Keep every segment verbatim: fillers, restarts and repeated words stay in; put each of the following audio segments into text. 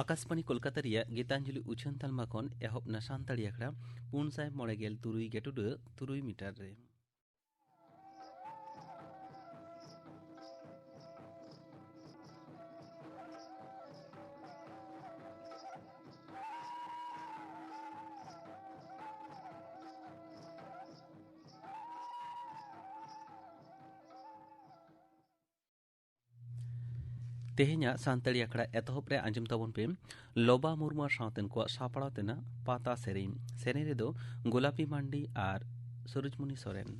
ᱟᱠᱟᱥᱵᱟᱬᱤ ᱠᱳᱞᱠᱟᱛᱟ ᱨᱮᱭᱟᱜ ᱜᱤᱛᱟᱧᱡᱚᱞᱤ ᱩᱪᱷᱟᱹᱱ ᱛᱟᱞᱢᱟ ᱠᱷᱚᱱ ᱮᱦᱚᱵ ᱱᱟ ᱥᱟᱱᱛᱟᱲᱤ ᱟᱠᱷᱲᱟ ᱯᱩᱱ ᱥᱟᱭ ᱢᱚᱬᱮ ᱜᱮᱞ ᱛᱩᱨᱩᱭ ᱜᱮᱴᱩᱰᱟᱹ ᱛᱩᱨᱩᱭ ᱢᱤᱴᱟᱨ ᱨᱮ᱾ ᱛᱮᱦᱮᱧᱟᱜ ᱥᱟᱱᱛᱟᱲᱤ ᱟᱠᱷᱲᱟ ᱮᱛᱚᱦᱚᱵ ᱨᱮ ᱟᱸᱡᱚᱢ ᱛᱟᱵᱚᱱ ᱯᱮ ᱞᱚᱵᱟ ᱢᱩᱨᱢᱩ ᱟᱨ ᱥᱟᱶᱛᱮᱱ ᱠᱚᱣᱟᱜ ᱥᱟᱯᱲᱟᱣ ᱛᱮᱱᱟᱜ ᱯᱟᱛᱟ ᱥᱮᱨᱮᱧ᱾ ᱥᱮᱨᱮᱧ ᱨᱮᱫᱚ ᱜᱳᱞᱟᱯᱤ ᱢᱟᱱᱰᱤ ᱟᱨ ᱥᱩᱨᱩᱡᱽᱢᱩᱱᱤ ᱥᱚᱨᱮᱱ᱾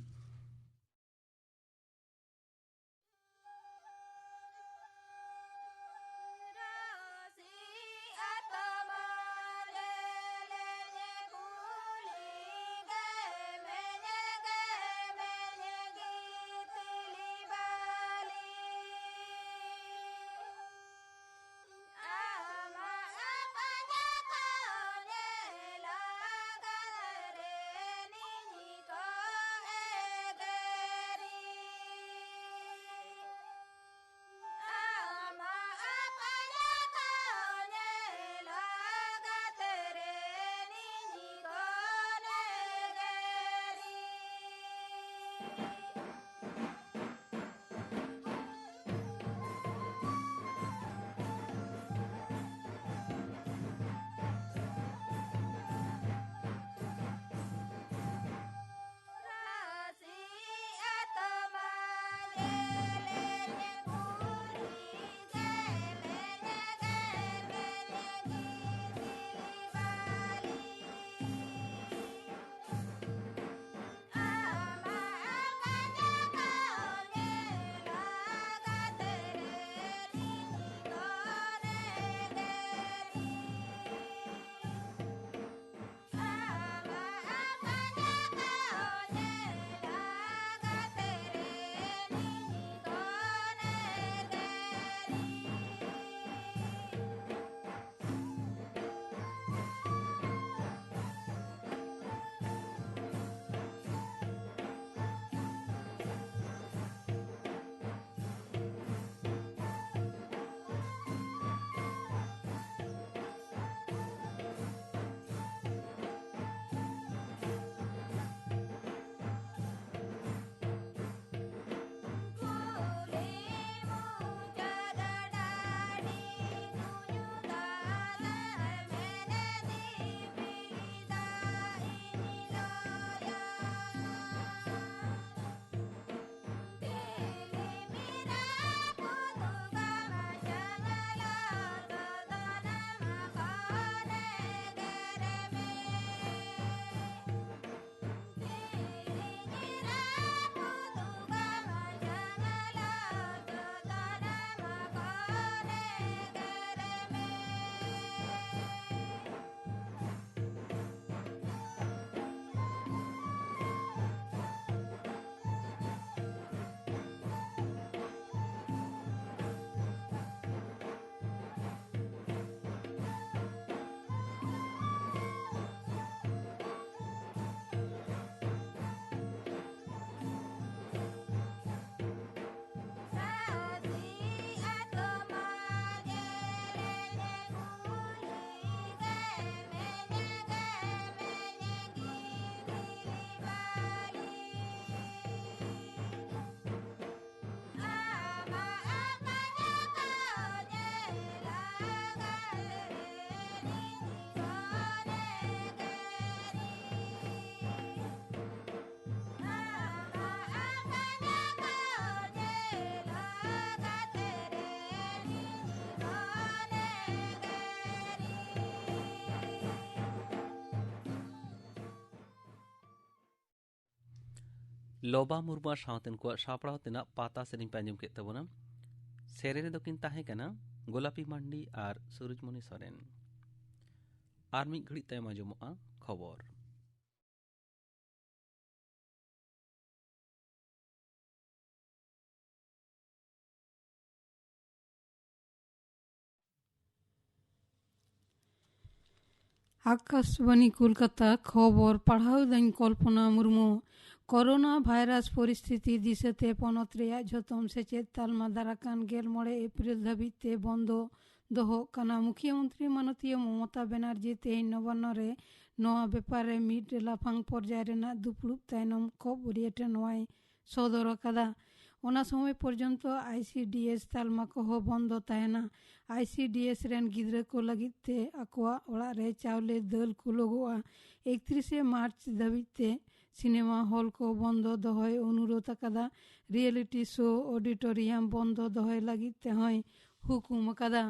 ᱞᱚᱵᱟ ᱢᱩᱨᱢᱩ ᱟᱨ ᱥᱟᱶᱛᱮᱱ ᱠᱚᱣᱟᱜ ᱥᱟᱯᱲᱟᱣ ᱛᱮᱱᱟᱜ ᱯᱟᱛᱟ ᱥᱮᱨᱮᱧ ᱯᱮ ᱟᱸᱡᱚᱢ ᱠᱮᱫ ᱛᱟᱵᱚᱱᱟ᱾ ᱥᱮᱨᱮᱧ ᱨᱮᱫᱚ ᱠᱤᱱ ᱛᱟᱦᱮᱸ ᱠᱟᱱᱟ ᱜᱳᱞᱟᱯᱤ ᱢᱟᱱᱰᱤ ᱟᱨ ᱥᱩᱨᱩᱡᱽᱢᱚᱱᱤ ᱥᱚᱨᱮᱱ᱾ ᱟᱨ ᱢᱤᱫ ᱜᱷᱟᱹᱲᱤᱡ ᱛᱟᱭᱚᱢ ᱟᱸᱡᱚᱢᱚᱜᱼᱟ ᱠᱷᱚᱵᱚᱨ᱾ ᱟᱠᱟᱥᱵᱟᱱᱤ ᱠᱳᱞᱠᱟᱛᱟ, ᱠᱷᱚᱵᱚᱨ ᱯᱟᱲᱦᱟᱣ ᱫᱟᱹᱧ ᱠᱚᱞᱯᱚᱱᱟ ᱢᱩᱨᱢᱩ᱾ ᱠᱳᱨᱳᱱᱟ ᱵᱷᱟᱭᱨᱟᱥ ᱯᱚᱨᱤᱥᱛᱷᱤᱛᱤ ᱫᱤᱥᱟᱹᱛᱮ ᱯᱚᱱᱚᱛ ᱨᱮᱭᱟᱜ ᱡᱷᱚᱛᱚᱢ ᱥᱮᱪᱮᱫ ᱛᱟᱞᱢᱟ ᱫᱟᱨᱟᱠᱟᱱ ᱜᱮᱞ ᱢᱚᱬᱮ ᱮᱯᱨᱤᱞ ᱫᱷᱟᱹᱵᱤᱡ ᱛᱮ ᱵᱚᱱᱫᱚ ᱫᱚᱦᱚᱜ ᱠᱟᱱᱟ᱾ ᱢᱩᱠᱷᱭᱟᱹ ᱢᱚᱱᱛᱨᱤ ᱢᱟᱱᱚᱛᱤᱭᱟᱹ ᱢᱚᱢᱚᱛᱟ ᱵᱮᱱᱟᱨᱡᱤ ᱛᱮᱦᱮᱧ ᱱᱚᱵᱟᱱᱱᱚ ᱨᱮ ᱱᱚᱣᱟ ᱵᱮᱯᱟᱨ ᱨᱮ ᱢᱤᱫ ᱞᱟᱯᱷᱟᱝ ᱯᱚᱨᱡᱟᱭ ᱨᱮᱱᱟᱜ ᱫᱩᱯᱲᱩᱵ ᱛᱟᱭᱱᱚᱢ ᱠᱷᱚᱵᱚᱨᱤᱭᱟᱹ ᱴᱷᱮᱱ ᱱᱚᱣᱟᱭ ᱥᱚᱫᱚᱨ ᱟᱠᱟᱫᱟ᱾ ᱚᱱᱟ ᱥᱚᱢᱚᱭ ᱯᱚᱨᱡᱚᱱᱛᱚ ᱟᱭ ᱥᱤ ᱰᱤ ᱮᱥ ᱛᱟᱞᱢᱟ ᱠᱚᱦᱚᱸ ᱵᱚᱱᱫᱚ ᱛᱟᱦᱮᱱᱟ᱾ ᱟᱭ ᱥᱤ ᱰᱤ ᱮᱥ ᱨᱮᱱ ᱜᱤᱫᱽᱨᱟᱹ ᱠᱚ ᱞᱟᱹᱜᱤᱫ ᱛᱮ ᱟᱠᱚᱣᱟᱜ ᱚᱲᱟᱜ ᱨᱮ ᱪᱟᱣᱞᱮ ᱫᱟᱹᱞ ᱠᱩᱞᱚᱜᱚᱜᱼᱟ᱾ ᱮᱠᱛᱨᱤᱥᱮ ᱢᱟᱨᱪ ᱫᱷᱟᱹᱵᱤᱡ ᱛᱮ ᱥᱤᱱᱮᱢᱟ ᱦᱚᱞ ᱠᱚ ᱵᱚᱱᱫᱚ ᱫᱚᱦᱚᱭ ᱚᱱᱩᱨᱳᱫᱷ ᱟᱠᱟᱫᱟ᱾ ᱨᱤᱭᱮᱞᱤᱴᱤ ᱥᱳ, ᱚᱰᱤᱴᱳᱨᱤᱭᱟᱢ ᱵᱚᱱᱫᱚ ᱫᱚᱦᱚᱭ ᱞᱟᱹᱜᱤᱫ ᱛᱮᱦᱚᱸᱭ ᱦᱩᱠᱩᱢ ᱟᱠᱟᱫᱟ᱾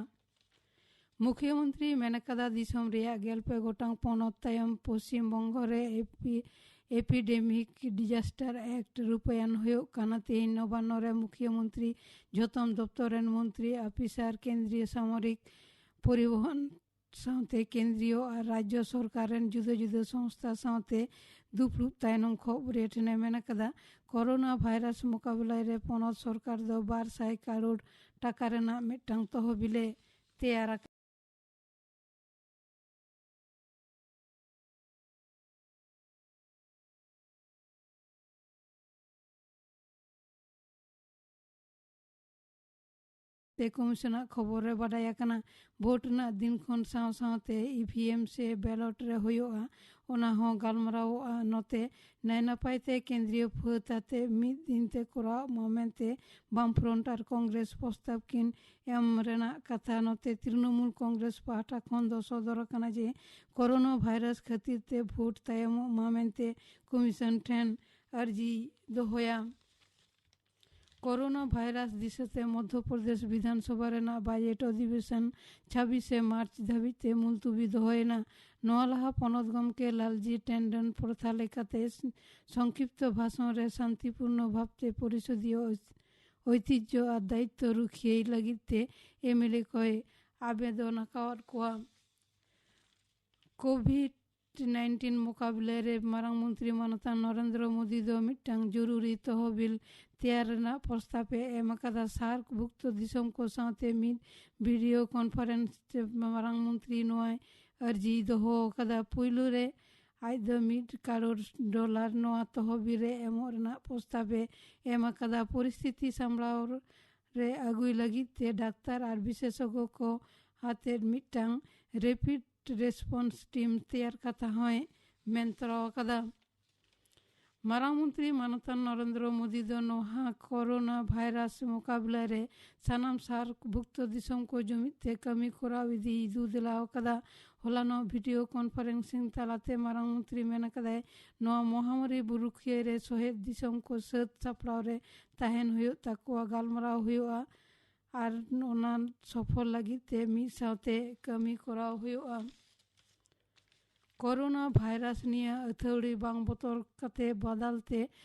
ᱢᱩᱠᱷᱭᱟᱹᱢᱚᱱᱛᱨᱤ ᱢᱮᱱ ᱟᱠᱟᱫᱟ, ᱫᱤᱥᱚᱢ ᱨᱮᱭᱟᱜ ᱜᱮᱞ ᱯᱮ ᱜᱚᱴᱟᱝ ᱯᱚᱱᱚᱛ ᱛᱟᱭᱚᱢ ᱯᱚᱥᱪᱤᱢ ᱵᱚᱝᱜᱚ ᱨᱮ ᱮᱯᱤ-, ᱮᱯᱤᱰᱮᱢᱤᱠ ᱰᱤᱡᱟᱥᱴᱟᱨ ᱮᱠᱴ ᱨᱩᱯᱟᱭᱚᱱ ᱦᱩᱭᱩᱜ ᱠᱟᱱᱟ᱾ ᱛᱮᱦᱮᱧ ᱱᱚᱵᱟᱱᱱᱚ ᱨᱮ ᱢᱩᱠᱷᱭᱟᱹᱢᱚᱱᱛᱨᱤ ᱡᱷᱚᱛᱚᱢ ᱫᱚᱯᱛᱚᱨ ᱨᱮᱱ ᱢᱚᱱᱛᱨᱤ, ᱟᱯᱷᱤᱥᱟᱨ, ᱠᱮᱱᱫᱨᱤᱭᱚ ᱥᱟᱢᱚᱨᱤᱠ ᱯᱚᱨᱤᱵᱚᱦᱚᱱ ᱥᱟᱶᱛᱮ ᱠᱮᱱᱫᱨᱤᱭᱚ ᱟᱨ ᱨᱟᱡᱽᱡᱚ ᱥᱚᱨᱠᱟᱨ ᱨᱮᱱ ᱡᱩᱫᱟᱹ ᱡᱩᱫᱟᱹ ᱥᱚᱝᱥᱛᱷᱟ ᱥᱟᱶᱛᱮ ᱫᱩᱯᱲᱩᱵ ᱛᱟᱭᱱᱚᱢ ᱠᱷᱚᱵᱚᱨᱤᱭᱟᱹ ᱴᱷᱮᱱᱮ ᱢᱮᱱ ᱟᱠᱟᱫᱟ, ᱠᱳᱨᱳᱱᱟ ᱵᱷᱟᱭᱨᱟᱥ ᱢᱚᱠᱟᱵᱤᱞᱟᱭ ᱨᱮ ᱯᱚᱱᱚᱛ ᱥᱚᱨᱠᱟᱨ ᱫᱚ ᱵᱟᱨ ᱥᱟᱭ ᱠᱟᱨᱳᱲ ᱴᱟᱠᱟ ᱨᱮᱱᱟᱜ ᱢᱤᱫᱴᱟᱝ ᱛᱚᱦᱚᱵᱤᱞᱮ ᱛᱮᱭᱟᱨ ᱟᱠᱟᱫᱟ᱾ ᱛᱮ ᱠᱚᱢᱤᱥᱚᱱᱟᱜ ᱠᱷᱚᱵᱚᱨ ᱨᱮ ᱵᱟᱰᱟᱭ ᱟᱠᱟᱱᱟ᱾ ᱵᱷᱳᱴ ᱨᱮᱱᱟᱜ ᱫᱤᱱ ᱠᱷᱚᱱ ᱥᱟᱶ ᱥᱟᱶᱛᱮ ᱤ ᱵᱷᱤ ᱮᱢ ᱥᱮ ᱵᱮᱞᱚᱴ ᱨᱮ ᱦᱩᱭᱩᱜᱼᱟ, ᱚᱱᱟ ᱦᱚᱸ ᱜᱟᱞᱢᱟᱨᱟᱣᱚᱜᱼᱟ᱾ ᱱᱚᱛᱮ ᱱᱟᱭ ᱱᱟᱯᱟᱭ ᱛᱮ ᱠᱮᱱᱫᱨᱤᱭᱚ ᱯᱷᱟᱹᱫ ᱟᱛᱮ ᱢᱤᱫ ᱫᱤᱱ ᱛᱮ ᱠᱚᱨᱟᱣ ᱢᱟ ᱢᱮᱱᱛᱮ ᱵᱟᱢ ᱯᱷᱨᱚᱱᱴ ᱟᱨ ᱠᱚᱝᱜᱨᱮᱥ ᱯᱨᱚᱥᱛᱟᱵ ᱠᱤᱱ ᱮᱢ ᱨᱮᱱᱟᱜ ᱠᱟᱛᱷᱟ᱾ ᱱᱚᱛᱮ ᱛᱨᱤᱱᱚᱢᱩᱞ ᱠᱚᱝᱜᱨᱮᱥ ᱯᱟᱦᱴᱟ ᱠᱷᱚᱱ ᱫᱚ ᱥᱚᱫᱚᱨ ᱟᱠᱟᱱᱟ ᱡᱮ ᱠᱳᱨᱳᱱᱟ ᱵᱷᱟᱭᱨᱟᱥ ᱠᱷᱟᱹᱛᱤᱨ ᱛᱮ ᱵᱷᱳᱴ ᱛᱟᱭᱚᱢᱚᱜ ᱢᱟ ᱢᱮᱱᱛᱮ ᱠᱚᱢᱤᱥᱚᱱ ᱴᱷᱮᱱ ᱟᱹᱨᱡᱤ ᱫᱚᱦᱚᱭᱟ᱾ ᱠᱳᱨᱳᱱᱟ ᱵᱷᱟᱭᱨᱟᱥ ᱫᱤᱥᱟᱹᱛᱮ ᱢᱚᱫᱽᱫᱷᱚ ᱯᱨᱚᱫᱮᱥ ᱵᱤᱫᱷᱟᱱ ᱥᱚᱵᱷᱟ ᱨᱮᱱᱟᱜ ᱵᱟᱡᱮᱴ ᱚᱫᱷᱤᱵᱮᱥᱚᱱ ᱪᱷᱟᱵᱵᱤᱥᱮ ᱢᱟᱨᱪ ᱫᱷᱟᱹᱵᱤᱡ ᱛᱮ ᱢᱩᱞᱛᱩᱵᱤ ᱫᱚᱦᱚᱭᱮᱱᱟ᱾ ᱱᱚᱣᱟ ᱞᱟᱦᱟ ᱯᱚᱱᱚᱛ ᱜᱚᱢᱠᱮ ᱞᱟᱞᱡᱤ ᱴᱮᱱᱰᱚᱱ ᱯᱨᱚᱛᱷᱟ ᱞᱮᱠᱟᱛᱮ ᱥᱚᱝᱠᱷᱤᱯᱛᱚ ᱵᱷᱟᱥᱚᱱ ᱨᱮ ᱥᱟᱱᱛᱤᱯᱩᱨᱱᱚ ᱵᱷᱟᱵᱽᱛᱮ ᱯᱚᱨᱤᱥᱚᱫᱤᱭᱚ ᱳᱭ-, ᱳᱭᱛᱤᱡᱽᱡᱚ ᱟᱨ ᱫᱟᱭᱤᱛᱛᱚ ᱨᱩᱠᱷᱤᱭᱟᱹᱭ ᱞᱟᱹᱜᱤᱫ ᱛᱮ ᱮᱢᱮᱞᱮ ᱠᱚᱭ ᱟᱵᱮᱫᱚᱱ ᱟᱠᱟᱣᱟᱫ ᱠᱚᱣᱟ᱾ ᱠᱳᱵᱷᱤᱰ ᱱᱟᱭᱤᱱᱴᱤᱱ ᱢᱚᱠᱟᱵᱤᱞᱟ ᱨᱮ ᱢᱟᱨᱟᱝ ᱢᱚᱱᱛᱨᱤ ᱢᱟᱱᱚᱛᱟᱱ ᱱᱚᱨᱮᱱᱫᱨᱚ ᱢᱳᱫᱤ ᱫᱚ ᱢᱤᱫᱴᱟᱝ ᱡᱚᱨᱩᱨᱤ ᱛᱚᱦᱚᱵᱤᱞ ᱛᱮᱭᱟᱨ ᱨᱮᱱᱟᱜ ᱯᱨᱚᱥᱛᱟᱵ ᱮ ᱮᱢ ᱟᱠᱟᱫᱟ᱾ ᱥᱟᱨᱠ ᱵᱷᱩᱠᱛᱚ ᱫᱤᱥᱚᱢ ᱠᱚ ᱥᱟᱶᱛᱮ ᱢᱤᱫ ᱵᱷᱤᱰᱤᱭᱳ ᱠᱚᱱᱯᱷᱟᱨᱮᱱᱥ ᱛᱮ ᱢᱟᱨᱟᱝ ᱢᱚᱱᱛᱨᱤ ᱱᱚᱣᱟᱭ ᱟᱹᱨᱡᱤ ᱫᱚᱦᱚ ᱟᱠᱟᱫᱟ᱾ ᱯᱩᱭᱞᱩ ᱨᱮ ᱟᱡ ᱫᱚ ᱢᱤᱫ ᱠᱟᱨᱳᱲ ᱰᱚᱞᱟᱨ ᱱᱚᱣᱟ ᱛᱚᱦᱚᱵᱤᱞ ᱨᱮ ᱮᱢᱚᱜ ᱨᱮᱱᱟᱜ ᱯᱨᱚᱥᱛᱟᱵ ᱮ ᱮᱢ ᱟᱠᱟᱫᱟ᱾ ᱯᱚᱨᱤᱥᱛᱷᱤᱛᱤ ᱥᱟᱢᱵᱲᱟᱣ ᱨᱮ ᱟᱹᱜᱩᱭ ᱞᱟᱹᱜᱤᱫ ᱛᱮ ᱰᱟᱠᱛᱟᱨ ᱟᱨ ᱵᱤᱥᱮᱥᱚᱜᱽᱜᱚ ᱠᱚ ᱟᱛᱮᱫ ᱢᱤᱫᱴᱟᱝ ᱨᱮᱯᱤᱰ ᱨᱮᱥᱯᱚᱱᱥ ᱴᱤᱢ ᱛᱮᱭᱟᱨ ᱠᱟᱛᱷᱟ ᱦᱚᱸᱭ ᱢᱮᱱ ᱛᱚᱨᱟ ᱟᱠᱟᱫᱟ᱾ ᱢᱟᱨᱟᱝ ᱢᱚᱱᱛᱨᱤ ᱢᱟᱱᱚᱛᱟᱱ ᱱᱚᱨᱮᱱᱫᱨᱚ ᱢᱳᱫᱤ ᱫᱚ ᱱᱚᱣᱟ ᱠᱳᱨᱳᱱᱟ ᱵᱷᱟᱭᱨᱟᱥ ᱢᱚᱠᱟᱵᱤᱞᱟ ᱨᱮ ᱥᱟᱱᱟᱢ ᱥᱟᱨᱠ ᱵᱷᱩᱠᱛᱚ ᱫᱤᱥᱚᱢ ᱠᱚ ᱡᱩᱢᱤᱫ ᱛᱮ ᱠᱟᱹᱢᱤ ᱠᱚᱨᱟᱣ ᱤᱫᱤᱭ ᱫᱩ ᱫᱮᱞᱟ ᱟᱠᱟᱫᱟ᱾ ᱦᱚᱞᱟᱱᱚᱜ ᱵᱷᱤᱰᱤᱭᱳ ᱠᱚᱱᱯᱷᱟᱨᱮᱱᱥᱤᱝ ᱛᱟᱞᱟᱛᱮ ᱢᱟᱨᱟᱝ ᱢᱚᱱᱛᱨᱤ ᱢᱮᱱ ᱟᱠᱟᱫᱟᱭ, ᱱᱚᱣᱟ ᱢᱚᱦᱟᱢᱟᱨᱤ ᱨᱩᱠᱷᱤᱭᱟᱹ ᱨᱮ ᱥᱚᱦᱮᱫ ᱫᱤᱥᱚᱢ ᱠᱚ ᱥᱟᱹᱛ ᱥᱟᱯᱲᱟᱣ ᱨᱮ ᱛᱟᱦᱮᱱ ᱦᱩᱭᱩᱜ ᱛᱟᱠᱚᱣᱟ, ᱜᱟᱞᱢᱟᱨᱟᱣ ᱦᱩᱭᱩᱜᱼᱟ ᱟᱨ ᱚᱱᱟ ᱥᱚᱯᱷᱚᱞ ᱞᱟᱹᱜᱤᱫ ᱛᱮ ᱢᱤᱫ ᱥᱟᱶᱛᱮ ᱠᱟᱹᱢᱤ ᱠᱚᱨᱟᱣ ᱦᱩᱭᱩᱜᱼᱟ᱾ ᱠᱳᱨᱳᱱᱟ ᱵᱷᱟᱭᱨᱟᱥ ᱱᱤᱭᱟᱹ ᱟᱹᱛᱷᱟᱹᱣᱲᱤ ᱵᱟᱝ ᱵᱚᱛᱚᱨ ᱠᱟᱛᱮ ᱵᱟᱫᱟᱞ ᱛᱮ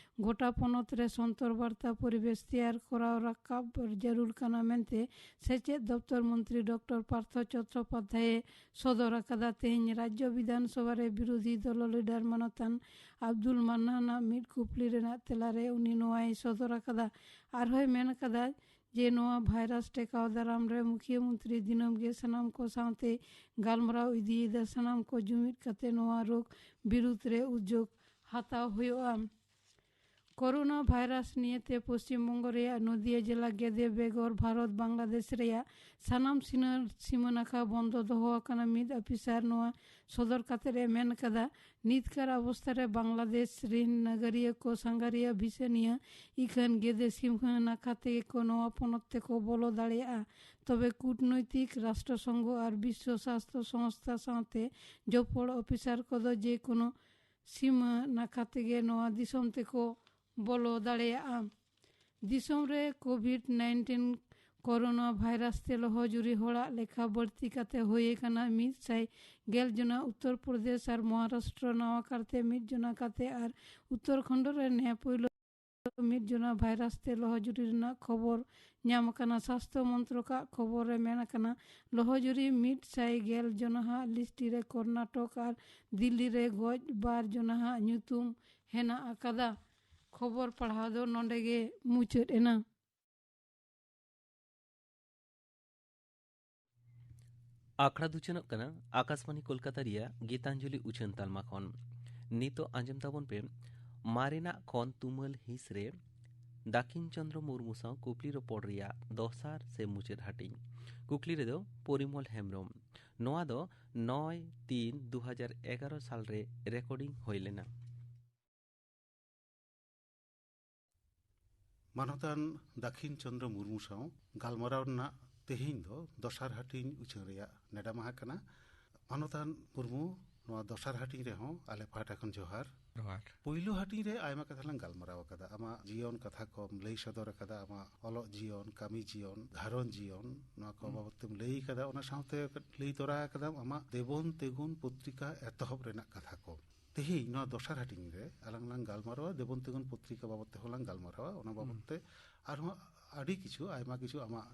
ᱜᱚᱴᱟ ᱯᱚᱱᱚᱛ ᱨᱮ ᱥᱚᱱᱛᱚᱨ ᱵᱟᱨᱛᱟ ᱯᱚᱨᱤᱵᱮᱥ ᱛᱮᱭᱟᱨ ᱠᱚᱨᱟᱣ ᱨᱟᱠᱟᱵ ᱡᱟᱹᱨᱩᱲ ᱠᱟᱱᱟ ᱢᱮᱱᱛᱮ ᱥᱮᱪᱮᱫ ᱫᱚᱯᱛᱚᱨ ᱢᱚᱱᱛᱨᱤ ᱰᱚᱠᱴᱚᱨ ᱯᱟᱨᱛᱷᱚ ᱪᱚᱴᱴᱳᱯᱟᱫᱽᱫᱷᱟᱭᱮ ᱥᱚᱫᱚᱨ ᱟᱠᱟᱫᱟ᱾ ᱛᱮᱦᱮᱧ ᱨᱟᱡᱽᱡᱚ ᱵᱤᱫᱷᱟᱱ ᱥᱚᱵᱷᱟ ᱨᱮ ᱵᱤᱨᱳᱫᱷᱤ ᱫᱚᱞ ᱞᱤᱰᱟᱨ ᱢᱟᱱᱚᱛᱟᱱ ᱟᱵᱫᱩᱞ ᱢᱟᱱᱱᱟᱱᱟᱜ ᱢᱤᱫ ᱠᱩᱯᱞᱤ ᱨᱮᱱᱟᱜ ᱛᱮᱞᱟ ᱨᱮ ᱩᱱᱤ ᱱᱚᱣᱟᱭ ᱥᱚᱫᱚᱨ ᱟᱠᱟᱫᱟ᱾ ᱟᱨᱦᱚᱸᱭ ᱢᱮᱱ ᱟᱠᱟᱫᱟ ᱡᱮ ᱱᱚᱣᱟ ᱵᱷᱟᱭᱨᱟᱥ ᱴᱮᱠᱟᱣ ᱫᱟᱨᱟᱢ ᱨᱮ ᱢᱩᱠᱷᱤᱭᱟᱹ ᱢᱚᱱᱛᱨᱤ ᱫᱤᱱᱟᱹᱢ ᱜᱮ ᱥᱟᱱᱟᱢ ᱠᱚ ᱥᱟᱶᱛᱮ ᱜᱟᱞᱢᱟᱨᱟᱣ ᱤᱫᱤᱭᱮᱫᱟ᱾ ᱥᱟᱱᱟᱢ ᱠᱚ ᱡᱩᱢᱤᱫ ᱠᱟᱛᱮ ᱱᱚᱣᱟ ᱨᱳᱜᱽ ᱵᱤᱨᱩᱫᱽ ᱨᱮ ᱩᱫᱽᱡᱳᱜᱽ ᱦᱟᱛᱟᱣ ᱦᱩᱭᱩᱜᱼᱟ᱾ ᱠᱳᱨᱳᱱᱟ ᱵᱷᱟᱭᱨᱟᱥ ᱱᱤᱭᱮᱛᱮ ᱯᱚᱥᱪᱤᱢ ᱵᱚᱝᱜᱚ ᱨᱮᱭᱟᱜ ᱱᱚᱫᱤᱭᱟ ᱡᱮᱞᱟ ᱜᱮᱫᱮ ᱵᱮᱜᱚᱨ ᱵᱷᱟᱨᱚᱛ ᱵᱟᱝᱞᱟᱫᱮᱥ ᱨᱮᱭᱟᱜ ᱥᱟᱱᱟᱢ ᱥᱤᱱᱟᱹ-, ᱥᱤᱢᱟᱹ ᱱᱟᱠᱷᱟ ᱵᱚᱱᱫᱚ ᱫᱚᱦᱚ ᱟᱠᱟᱱᱟ᱾ ᱢᱤᱫ ᱚᱯᱷᱤᱥᱟᱨ ᱱᱚᱣᱟ ᱥᱚᱫᱚᱨ ᱠᱟᱛᱮ ᱮ ᱢᱮᱱ ᱟᱠᱟᱫᱟ, ᱱᱤᱛᱠᱟᱨ ᱚᱵᱚᱥᱛᱟ ᱨᱮ ᱵᱟᱝᱞᱟᱫᱮᱥ ᱨᱤᱱ ᱱᱟᱜᱟᱨᱤᱭᱟᱹ ᱠᱚ ᱥᱟᱸᱜᱷᱟᱨᱤᱭᱟᱹ ᱵᱷᱤᱥᱟᱹ ᱱᱤᱭᱟᱹ ᱤᱠᱷᱟᱹᱱ ᱜᱮᱫᱮ ᱥᱤᱢᱟᱹ ᱱᱟᱠᱷᱟ ᱛᱮᱜᱮ ᱠᱚ ᱱᱚᱣᱟ ᱯᱚᱱᱚᱛ ᱛᱮᱠᱚ ᱵᱚᱞᱚ ᱫᱟᱲᱮᱭᱟᱜᱼᱟ᱾ ᱛᱚᱵᱮ ᱠᱩᱴᱱᱳᱭᱛᱤᱠ, ᱨᱟᱥᱴᱨᱚ ᱥᱚᱝᱜᱷᱚ ᱟᱨ ᱵᱤᱥᱥᱚ ᱥᱟᱥᱛᱷᱚ ᱥᱚᱝᱥᱛᱷᱟ ᱥᱟᱶᱛᱮ ᱡᱚᱯᱚᱲ ᱚᱯᱷᱤᱥᱟᱨ ᱠᱚᱫᱚ ᱡᱮ ᱠᱳᱱᱳ ᱥᱤᱢᱟᱹ ᱱᱟᱠᱷᱟ ᱛᱮᱜᱮ ᱱᱚᱣᱟ ᱫᱤᱥᱚᱢ ᱛᱮᱠᱚ ᱵᱚᱞᱚ ᱫᱟᱲᱮᱭᱟᱜᱼᱟ᱾ ᱫᱤᱥᱚᱢ ᱨᱮ ᱠᱳᱵᱷᱤᱰ ᱱᱟᱭᱤᱱᱴᱤᱱ ᱠᱳᱨᱳᱱᱟ ᱵᱷᱟᱭᱨᱟᱥ ᱛᱮ ᱞᱚᱦᱚᱡᱩᱨᱤ ᱦᱚᱲᱟᱜ ᱞᱮᱠᱷᱟ ᱵᱟᱹᱲᱛᱤ ᱠᱟᱛᱮ ᱦᱩᱭ ᱟᱠᱟᱱᱟ ᱢᱤᱫ ᱥᱟᱭ ᱜᱮᱞ ᱡᱚᱱᱟ᱾ ᱩᱛᱛᱚᱨ ᱯᱨᱚᱫᱮᱥ ᱟᱨ ᱢᱚᱦᱟᱨᱟᱥᱴᱨᱚ ᱱᱟᱣᱟ ᱠᱟᱨᱛᱮ ᱢᱤᱫ ᱡᱚᱱᱟ ᱠᱟᱛᱮ ᱟᱨ ᱩᱛᱛᱚᱨᱠᱷᱚᱸᱰ ᱨᱮ ᱱᱮ ᱯᱳᱭᱞᱳ ᱢᱤᱫ ᱡᱚᱱᱟ ᱵᱷᱟᱭᱨᱟᱥ ᱛᱮ ᱞᱚᱦᱚᱡᱩᱨᱤ ᱨᱮᱱᱟᱜ ᱠᱷᱚᱵᱚᱨ ᱧᱟᱢ ᱟᱠᱟᱱᱟ᱾ ᱥᱟᱥᱛᱷᱚ ᱢᱚᱱᱛᱨᱚᱠᱟᱜ ᱠᱷᱚᱵᱚᱨ ᱨᱮ ᱢᱮᱱ ᱟᱠᱟᱱᱟ, ᱞᱚᱦᱚᱡᱩᱨᱤ ᱢᱤᱫ ᱥᱟᱭ ᱜᱮᱞ ᱡᱚᱱᱟᱦᱟᱜ ᱞᱤᱥᱴ ᱨᱮ ᱠᱚᱨᱱᱟᱴᱚᱠ ᱟᱨ ᱫᱤᱞᱞᱤ ᱨᱮ ᱜᱚᱡ ᱵᱟᱨ ᱡᱚᱱᱟᱦᱟᱜ ᱧᱩᱛᱩᱢ ᱦᱮᱱᱟᱜ ᱟᱠᱟᱫᱟ᱾ ᱠᱷᱚᱵᱚᱨ ᱯᱟᱲᱦᱟᱣ ᱫᱚ ᱱᱚᱰᱮ ᱜᱮ ᱢᱩᱪᱟᱹᱫ ᱮᱱᱟ᱾ ᱟᱠᱷᱲᱟ ᱫᱚ ᱩᱪᱷᱟᱹᱱᱚᱜ ᱠᱟᱱᱟ ᱟᱠᱟᱥᱵᱟᱱᱤ ᱠᱳᱞᱠᱟᱛᱟ ᱨᱮᱭᱟᱜ ᱜᱤᱛᱟᱧᱡᱚᱞᱤ ᱩᱪᱷᱟᱹᱱ ᱛᱟᱞᱢᱟ ᱠᱷᱚᱱ᱾ ᱱᱤᱛᱚᱜ ᱟᱸᱡᱚᱢ ᱛᱟᱵᱚᱱ ᱯᱮ ᱢᱟᱨᱮᱱᱟᱜ ᱠᱷᱚᱱ ᱛᱩᱢᱟᱹᱞ ᱦᱤᱸᱥ ᱨᱮ ᱫᱟᱠᱷᱤᱱ ᱪᱚᱸᱫᱽᱨᱚ ᱢᱩᱨᱢᱩ ᱥᱟᱶ ᱠᱩᱠᱞᱤ ᱨᱚᱯᱚᱲ ᱨᱮᱭᱟᱜ ᱫᱚᱥᱟᱨ ᱥᱮ ᱢᱩᱪᱟᱹᱫ ᱦᱟᱹᱴᱤᱧ᱾ ᱠᱩᱠᱞᱤ ᱨᱮᱫᱚ ᱯᱚᱨᱤᱢᱚᱞ ᱦᱮᱢᱵᱽᱨᱚᱢ᱾ ᱱᱚᱣᱟ ᱫᱚ ᱱᱚᱭ ᱛᱤᱱ ᱫᱩ ᱦᱟᱡᱟᱨ ᱮᱜᱟᱨᱚ ᱥᱟᱞ ᱨᱮ ᱨᱮᱠᱚᱨᱰᱤᱝ ᱦᱩᱭ ᱞᱮᱱᱟ᱾ ᱢᱟᱱᱚᱛᱟᱱ ᱫᱟᱹᱠᱷᱤᱱ ᱪᱚᱸᱫᱽᱨᱚ ᱢᱩᱨᱢᱩ ᱥᱟᱶ ᱜᱟᱞᱢᱟᱨᱟᱣ ᱨᱮᱱᱟᱜ ᱛᱮᱦᱮᱧ ᱫᱚ ᱫᱚᱥᱟᱨ ᱦᱟᱹᱴᱤᱧ ᱩᱪᱷᱟᱹᱱ ᱨᱮᱭᱟᱜ ᱱᱮᱰᱟ ᱢᱟᱦᱟ ᱠᱟᱱᱟ᱾ ᱢᱟᱱᱚᱛᱟᱱ ᱢᱩᱨᱢᱩ, ᱱᱚᱣᱟ ᱫᱚᱥᱟᱨ ᱦᱟᱹᱴᱤᱧ ᱨᱮᱦᱚᱸ ᱟᱞᱮ ᱯᱟᱦᱴᱟ ᱠᱷᱚᱱ ᱡᱚᱦᱟᱨ᱾ ᱡᱚᱦᱟᱨ᱾ ᱯᱩᱭᱞᱩ ᱦᱟᱹᱴᱤᱧ ᱨᱮ ᱟᱭᱢᱟ ᱠᱟᱛᱷᱟ ᱞᱟᱝ ᱜᱟᱞᱢᱟᱨᱟᱣ ᱟᱠᱟᱫᱟ, ᱟᱢᱟᱜ ᱡᱤᱭᱚᱱ ᱠᱟᱛᱷᱟ ᱠᱚᱢ ᱞᱟᱹᱭ ᱥᱚᱫᱚᱨ ᱟᱠᱟᱫᱟ, ᱟᱢᱟᱜ ᱚᱞᱚᱜ ᱡᱤᱭᱚᱱ, ᱠᱟᱹᱢᱤ ᱡᱤᱭᱚᱱ, ᱜᱷᱟᱨᱚᱸᱡᱽ ᱡᱤᱭᱚᱱ, ᱱᱚᱣᱟ ᱠᱚ ᱦᱩᱸ᱾ ᱵᱟᱵᱚᱛ ᱛᱮᱢ ᱞᱟᱹᱭ ᱟᱠᱟᱫᱟ, ᱚᱱᱟ ᱥᱟᱶᱛᱮ ᱞᱟᱹᱭ ᱛᱚᱨᱟ ᱟᱠᱟᱫᱟᱢ ᱟᱢᱟᱜ ᱫᱮᱵᱚᱱ ᱛᱮᱜᱩᱱ ᱯᱚᱛᱨᱤᱠᱟ ᱮᱛᱚᱦᱚᱵ ᱨᱮᱱᱟᱜ ᱠᱟᱛᱷᱟ ᱠᱚ᱾ ᱛᱮᱦᱮᱧ ᱱᱚᱣᱟ ᱫᱚᱥᱟᱨ ᱦᱟᱹᱴᱤᱧ ᱨᱮ ᱟᱞᱟᱝ ᱞᱟᱝ ᱜᱟᱞᱢᱟᱨᱟᱣᱟ, ᱫᱮᱵᱚᱱ ᱛᱮᱜᱩᱱ ᱯᱚᱛᱨᱤᱠᱟ ᱵᱟᱵᱚᱛ ᱛᱮᱦᱚᱸ ᱞᱟᱝ ᱜᱟᱞᱢᱟᱨᱟᱣᱟ᱾ ᱚᱱᱟ ᱵᱟᱵᱚᱛ ᱦᱩᱸ᱾ ᱛᱮ ᱟᱨᱦᱚᱸ ᱟᱹᱰᱤ ᱠᱤᱪᱷᱩ, ᱟᱭᱢᱟ ᱠᱤᱪᱷᱩ ᱟᱢᱟᱜ,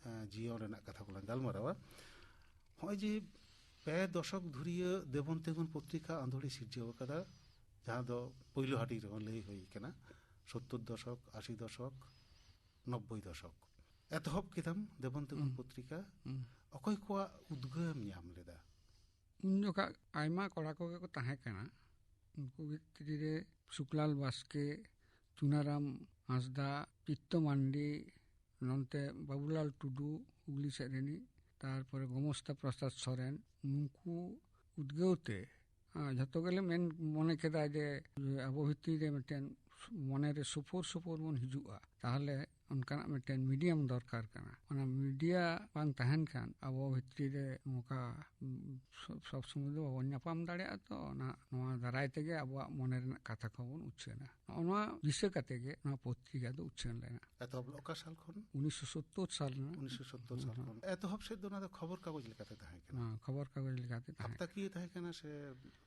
ᱮ, ᱡᱤᱭᱚᱱ ᱨᱮᱱᱟᱜ ᱠᱟᱛᱷᱟ ᱠᱚᱞᱟᱝ ᱜᱟᱞᱢᱟᱨᱟᱣᱟ᱾ ᱱᱚᱜᱼᱚᱭ ᱡᱮ ᱯᱮ ᱫᱚᱥᱚᱠ ᱫᱷᱩᱨᱤᱭᱟᱹ ᱫᱮᱵᱚᱱ ᱛᱮᱜᱩᱱ ᱯᱚᱛᱨᱤᱠᱟ ᱟᱸᱫᱳᱲᱮ ᱥᱤᱨᱡᱟᱹᱣ ᱟᱠᱟᱫᱟ, ᱡᱟᱦᱟᱸ ᱫᱚ ᱯᱳᱭᱞᱳ ᱦᱟᱹᱴᱤᱧ ᱨᱮᱦᱚᱸ ᱞᱟᱹᱭ ᱦᱩᱭ ᱠᱟᱱᱟ, ᱥᱳᱛᱛᱳᱨ ᱫᱚᱥᱚᱠ, ᱟᱥᱤ ᱫᱚᱥᱚᱠ, ᱱᱚᱵᱵᱳᱭ ᱫᱚᱥᱚᱠ᱾ ᱮᱛᱚᱦᱚᱵ ᱠᱮᱫᱟᱢ ᱫᱮᱵᱚᱱ ᱛᱮᱜᱩᱱ ᱦᱩᱸ᱾ ᱯᱚᱛᱨᱤᱠᱟ᱾ ᱦᱩᱸ᱾ ᱚᱠᱚᱭ ᱠᱚᱣᱟᱜ ᱩᱫᱽᱜᱟᱹᱣ ᱮᱢ ᱧᱟᱢ ᱞᱮᱫᱟ? ᱩᱱ ᱡᱚᱠᱷᱟᱜ ᱟᱭᱢᱟ ᱠᱚᱲᱟ ᱠᱚᱜᱮ ᱠᱚ ᱛᱟᱦᱮᱸ ᱠᱟᱱᱟ᱾ ᱩᱱᱠᱩ ᱵᱷᱤᱛᱨᱤ ᱨᱮ ᱥᱩᱠᱞᱟᱞ ᱵᱟᱥᱠᱮ, ᱪᱩᱱᱟᱨᱟᱢ ᱦᱟᱸᱥᱫᱟ, ᱪᱤᱛᱛᱚ ᱢᱟᱱᱰᱤ, ᱱᱚᱱᱛᱮ ᱵᱟᱵᱩᱞᱟᱞ ᱴᱩᱰᱩ ᱦᱩᱜᱽᱞᱤ ᱥᱮᱫ ᱨᱤᱱᱤᱡ, ᱛᱟᱨᱯᱚᱨᱮ ᱜᱳᱢᱚᱥᱛᱟ ᱯᱨᱚᱥᱟᱫᱽ ᱥᱚᱨᱮᱱ, ᱱᱩᱠᱩ ᱩᱫᱽᱜᱟᱹᱣ ᱛᱮ, ᱟ, ᱡᱷᱚᱛᱚ ᱜᱮᱞᱮ ᱢᱮᱱ ᱢᱚᱱᱮ ᱠᱮᱫᱟ ᱡᱮ ᱟᱵᱚ ᱵᱷᱤᱛᱨᱤ ᱨᱮ ᱢᱤᱫᱴᱮᱱ ᱢᱚᱱᱮ ᱨᱮ ᱥᱩᱯᱩᱨ ᱥᱩᱯᱩᱨ ᱵᱚᱱ ᱦᱤᱡᱩᱜᱼᱟ, ᱛᱟᱦᱚᱞᱮ ᱚᱱᱠᱟᱱᱟᱜ ᱢᱤᱫᱴᱮᱱ ᱢᱤᱰᱤᱭᱟᱢ ᱫᱚᱨᱠᱟᱨ ᱠᱟᱱᱟ᱾ ᱚᱱᱟ ᱢᱤᱰᱤᱭᱟ ᱵᱟᱝ ᱛᱟᱦᱮᱱ ᱠᱷᱟᱱ ᱟᱵᱚ ᱵᱷᱤᱛᱨᱤ ᱨᱮ ᱱᱚᱝᱠᱟ, ᱩᱢ, ᱥᱚ-, ᱥᱚᱵ ᱥᱚᱢᱚᱭ ᱫᱚ ᱵᱟᱵᱚᱱ ᱧᱟᱯᱟᱢ ᱫᱟᱲᱮᱭᱟᱜᱼᱟ᱾ ᱛᱚ ᱚᱱᱟ, ᱱᱚᱣᱟ ᱫᱟᱨᱟᱭ ᱛᱮᱜᱮ ᱟᱵᱚᱣᱟᱜ ᱢᱚᱱᱮ ᱨᱮᱱᱟᱜ ᱠᱟᱛᱷᱟ ᱠᱚᱵᱚᱱ ᱩᱪᱷᱟᱹᱱᱟ᱾ ᱱᱚᱜᱼᱚ ᱱᱚᱣᱟ ᱫᱤᱥᱟᱹ ᱠᱟᱛᱮ ᱜᱮ ᱱᱚᱣᱟ ᱯᱚᱛᱨᱤᱠᱟ ᱫᱚ ᱩᱪᱷᱟᱹᱱ ᱞᱮᱱᱟ᱾ ᱮᱛᱚᱦᱚᱵ ᱚᱠᱟ ᱥᱟᱞ ᱠᱷᱚᱱ? ᱩᱱᱤᱥᱥᱚ ᱥᱚᱛᱛᱚᱨ ᱥᱟᱞ ᱨᱮᱱᱟᱜ᱾ ᱩᱱᱤᱥᱥᱚ ᱥᱚᱛᱛᱚᱨ ᱥᱟᱞ ᱦᱮᱸ᱾ ᱠᱷᱚᱱ᱾ ᱮᱛᱚᱦᱚᱵ ᱥᱮᱫ ᱫᱚ ᱚᱱᱟ ᱫᱚ ᱠᱷᱚᱵᱚᱨ ᱠᱟᱜᱚᱡᱽ ᱞᱮᱠᱟᱛᱮ ᱛᱟᱦᱮᱸ ᱠᱟᱱᱟ? ᱦᱮᱸ, ᱠᱷᱚᱵᱚᱨ ᱠᱟᱜᱚᱡᱽ ᱞᱮᱠᱟᱛᱮ ᱛᱟᱦᱮᱸ ᱠᱟᱱᱟ᱾ ᱦᱟᱯᱛᱟᱠᱤᱭᱟᱹ ᱛᱟᱦᱮᱸ ᱠᱟᱱᱟ ᱥᱮ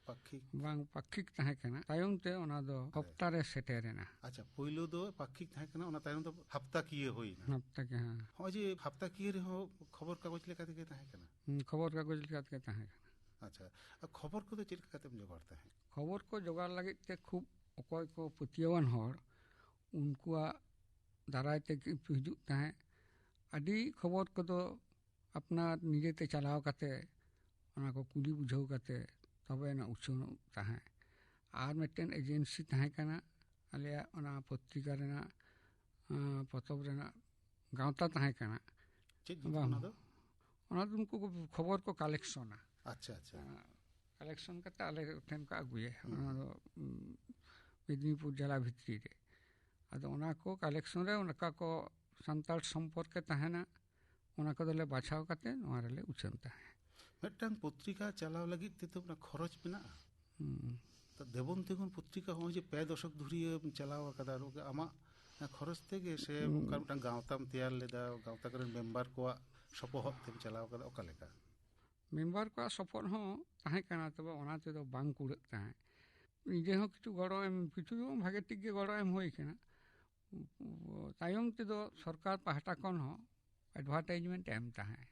ᱯᱟᱠᱠᱷᱤᱠ? ᱵᱟᱝ, ᱯᱟᱠᱠᱷᱤᱠ ᱛᱟᱦᱮᱸ ᱠᱟᱱᱟ, ᱛᱟᱭᱚᱢ ᱛᱮ ᱚᱱᱟ ᱫᱚ ᱦᱮᱸ᱾ ᱦᱟᱯᱛᱟ ᱨᱮ ᱥᱮᱴᱮᱨ ᱮᱱᱟ᱾ ᱟᱪᱪᱷᱟ, ᱯᱳᱭᱞᱳ ᱫᱚ ᱯᱟᱠᱠᱷᱤᱠ ᱛᱟᱦᱮᱸ ᱠᱟᱱᱟ, ᱚᱱᱟ ᱛᱟᱭᱚᱢ ᱫᱚ ᱦᱟᱯᱛᱟᱠᱤᱭᱟᱹ ᱦᱩᱭᱱᱟ᱾ ᱦᱟᱯᱛᱟᱠᱤᱭᱟᱹ, ᱦᱮᱸ᱾ ᱦᱚᱸᱜᱼᱚᱭ ᱡᱮ ᱦᱟᱯᱛᱟᱠᱤᱭᱟᱹ ᱨᱮᱦᱚᱸ ᱠᱷᱚᱵᱚᱨ ᱠᱟᱜᱚᱡᱽ ᱞᱮᱠᱟ ᱛᱮᱜᱮ ᱛᱟᱦᱮᱸ ᱠᱟᱱᱟ? ᱦᱩᱸ, ᱠᱷᱚᱵᱚᱨ ᱠᱟᱜᱚᱡᱽ ᱞᱮᱠᱟ ᱛᱮᱜᱮ ᱛᱟᱦᱮᱸ ᱠᱟᱱᱟ᱾ ᱟᱪᱪᱷᱟ, ᱟᱨ ᱠᱷᱚᱵᱚᱨ ᱠᱚᱫᱚ ᱪᱮᱫ ᱞᱮᱠᱟ ᱠᱟᱛᱮᱢ ᱡᱚᱜᱟᱲ ᱛᱟᱦᱮᱸᱫ? ᱠᱷᱚᱵᱚᱨ ᱠᱚ ᱡᱚᱜᱟᱲ ᱞᱟᱹᱜᱤᱫ ᱛᱮ ᱠᱷᱩᱵ ᱚᱠᱚᱭ ᱠᱚ ᱯᱟᱹᱛᱭᱟᱹᱣᱟᱱ ᱦᱚᱲ, ᱩᱱᱠᱩᱣᱟᱜ ᱫᱟᱨᱟᱭ ᱛᱮ ᱦᱤᱡᱩᱜ ᱛᱟᱦᱮᱸᱫ᱾ ᱟᱹᱰᱤ ᱠᱷᱚᱵᱚᱨ ᱠᱚᱫᱚ ᱟᱯᱱᱟᱨ ᱱᱤᱡᱮᱛᱮ ᱪᱟᱞᱟᱣ ᱠᱟᱛᱮ, ᱚᱱᱟ ᱠᱚ ᱠᱩᱞᱤ ᱵᱩᱡᱷᱟᱹᱣ ᱠᱟᱛᱮ ᱛᱚᱵᱮ ᱟᱱᱟᱜ ᱩᱪᱷᱟᱹᱱᱚᱜ ᱛᱟᱦᱮᱸᱫ᱾ ᱟᱨ ᱢᱤᱫᱴᱮᱱ ᱮᱡᱮᱱᱥᱤ ᱛᱟᱦᱮᱸ ᱠᱟᱱᱟ ᱟᱞᱮᱭᱟᱜ, ᱚᱱᱟ ᱯᱚᱛᱨᱤᱠᱟ ᱨᱮᱱᱟᱜ, ᱟᱸ, ᱯᱚᱛᱚᱵ ᱨᱮᱱᱟᱜ ᱜᱟᱶᱛᱟ ᱛᱟᱦᱮᱸ ᱠᱟᱱᱟ᱾ ᱪᱮᱫ ᱧᱩᱛᱩᱢ ᱵᱟᱝ, ᱚᱱᱟ ᱫᱚ? ᱚᱱᱟ ᱫᱚ ᱩᱱᱠᱩ ᱠᱚ ᱠᱷᱚᱵᱚᱨ ᱠᱚ ᱠᱟᱞᱮᱠᱥᱚᱱᱟ᱾ ᱟᱪᱪᱷᱟ, ᱟᱪᱪᱷᱟ᱾ ᱟᱸ, ᱠᱟᱞᱮᱠᱥᱚᱱ ᱠᱟᱛᱮ ᱟᱞᱮ ᱴᱷᱮᱱ ᱠᱚ ᱟᱹᱜᱩᱭᱟ᱾ ᱦᱩᱸ᱾ ᱚᱱᱟ ᱫᱚ, ᱩᱸ, ᱢᱮᱫᱽᱱᱤᱯᱩᱨ ᱡᱮᱞᱟ ᱵᱷᱤᱛᱨᱤ ᱨᱮ᱾ ᱟᱫᱚ ᱚᱱᱟ ᱠᱚ ᱠᱟᱞᱮᱠᱥᱚᱱ ᱨᱮ ᱚᱱᱠᱟ ᱠᱚ ᱥᱟᱱᱛᱟᱲ ᱥᱚᱢᱯᱚᱨᱠᱮ ᱛᱟᱦᱮᱱᱟ, ᱚᱱᱟ ᱠᱚᱫᱚᱞᱮ ᱵᱟᱪᱷᱟᱣ ᱠᱟᱛᱮ ᱱᱚᱣᱟ ᱨᱮᱞᱮ ᱩᱪᱷᱟᱹᱱ ᱛᱟᱦᱮᱸᱫ᱾ ᱢᱤᱫᱴᱟᱝ ᱯᱚᱛᱨᱤᱠᱟ ᱪᱟᱞᱟᱣ ᱞᱟᱹᱜᱤᱫ ᱛᱮᱫᱚ ᱚᱱᱟ ᱠᱷᱚᱨᱚᱪ ᱢᱮᱱᱟᱜᱼᱟ? ᱦᱩᱸ᱾ ᱛᱚ ᱫᱮᱵᱚᱱ ᱛᱤᱸᱜᱩᱱ ᱯᱚᱛᱨᱤᱠᱟ ᱦᱚᱸᱜᱼᱚᱭ ᱡᱮ ᱯᱮ ᱫᱚᱥᱚᱠ ᱫᱷᱩᱨᱤᱭᱟᱹᱢ ᱪᱟᱞᱟᱣ ᱟᱠᱟᱫᱟ, ᱱᱚᱣᱟ ᱟᱢᱟᱜ ᱠᱷᱚᱨᱚᱪ ᱛᱮᱜᱮ ᱥᱮ ᱦᱩᱸ᱾ ᱚᱱᱠᱟ ᱢᱤᱫᱴᱟᱝ ᱜᱟᱶᱛᱟᱢ ᱛᱮᱭᱟᱨ ᱞᱮᱫᱟ, ᱜᱟᱶᱛᱟ ᱠᱚᱨᱮᱱ ᱢᱮᱢᱵᱟᱨ ᱠᱚᱣᱟᱜ ᱥᱚᱯᱚᱦᱚᱫ ᱛᱮᱢ ᱪᱟᱞᱟᱣ ᱟᱠᱟᱫᱟ, ᱚᱠᱟ ᱞᱮᱠᱟ? ᱢᱮᱢᱵᱟᱨ ᱠᱚᱣᱟᱜ ᱥᱚᱯᱚᱦᱚᱫ ᱦᱚᱸ ᱛᱟᱦᱮᱸ ᱠᱟᱱᱟ, ᱛᱚᱵᱮ ᱚᱱᱟ ᱛᱮᱫᱚ ᱵᱟᱝ ᱠᱩᱲᱟᱹᱜ ᱛᱟᱦᱮᱸᱫ᱾ ᱱᱤᱡᱮ ᱦᱚᱸ ᱠᱤᱪᱷᱩ ᱜᱚᱲᱚ ᱮᱢ, ᱠᱤᱪᱷᱩ ᱫᱚ ᱵᱟᱝ, ᱵᱷᱟᱜᱮ ᱴᱷᱤᱠ ᱜᱮ ᱜᱚᱲᱚ ᱮᱢ ᱦᱩᱭ ᱠᱟᱱᱟ᱾ ᱛᱟᱭᱚᱢ ᱛᱮᱫᱚ ᱥᱚᱨᱠᱟᱨ ᱯᱟᱦᱴᱟ ᱠᱷᱚᱱ ᱦᱚᱸ ᱮᱰᱵᱷᱟᱨᱴᱟᱭᱤᱡᱽᱢᱮᱱᱴ ᱮᱢ ᱛᱟᱦᱮᱸᱫ᱾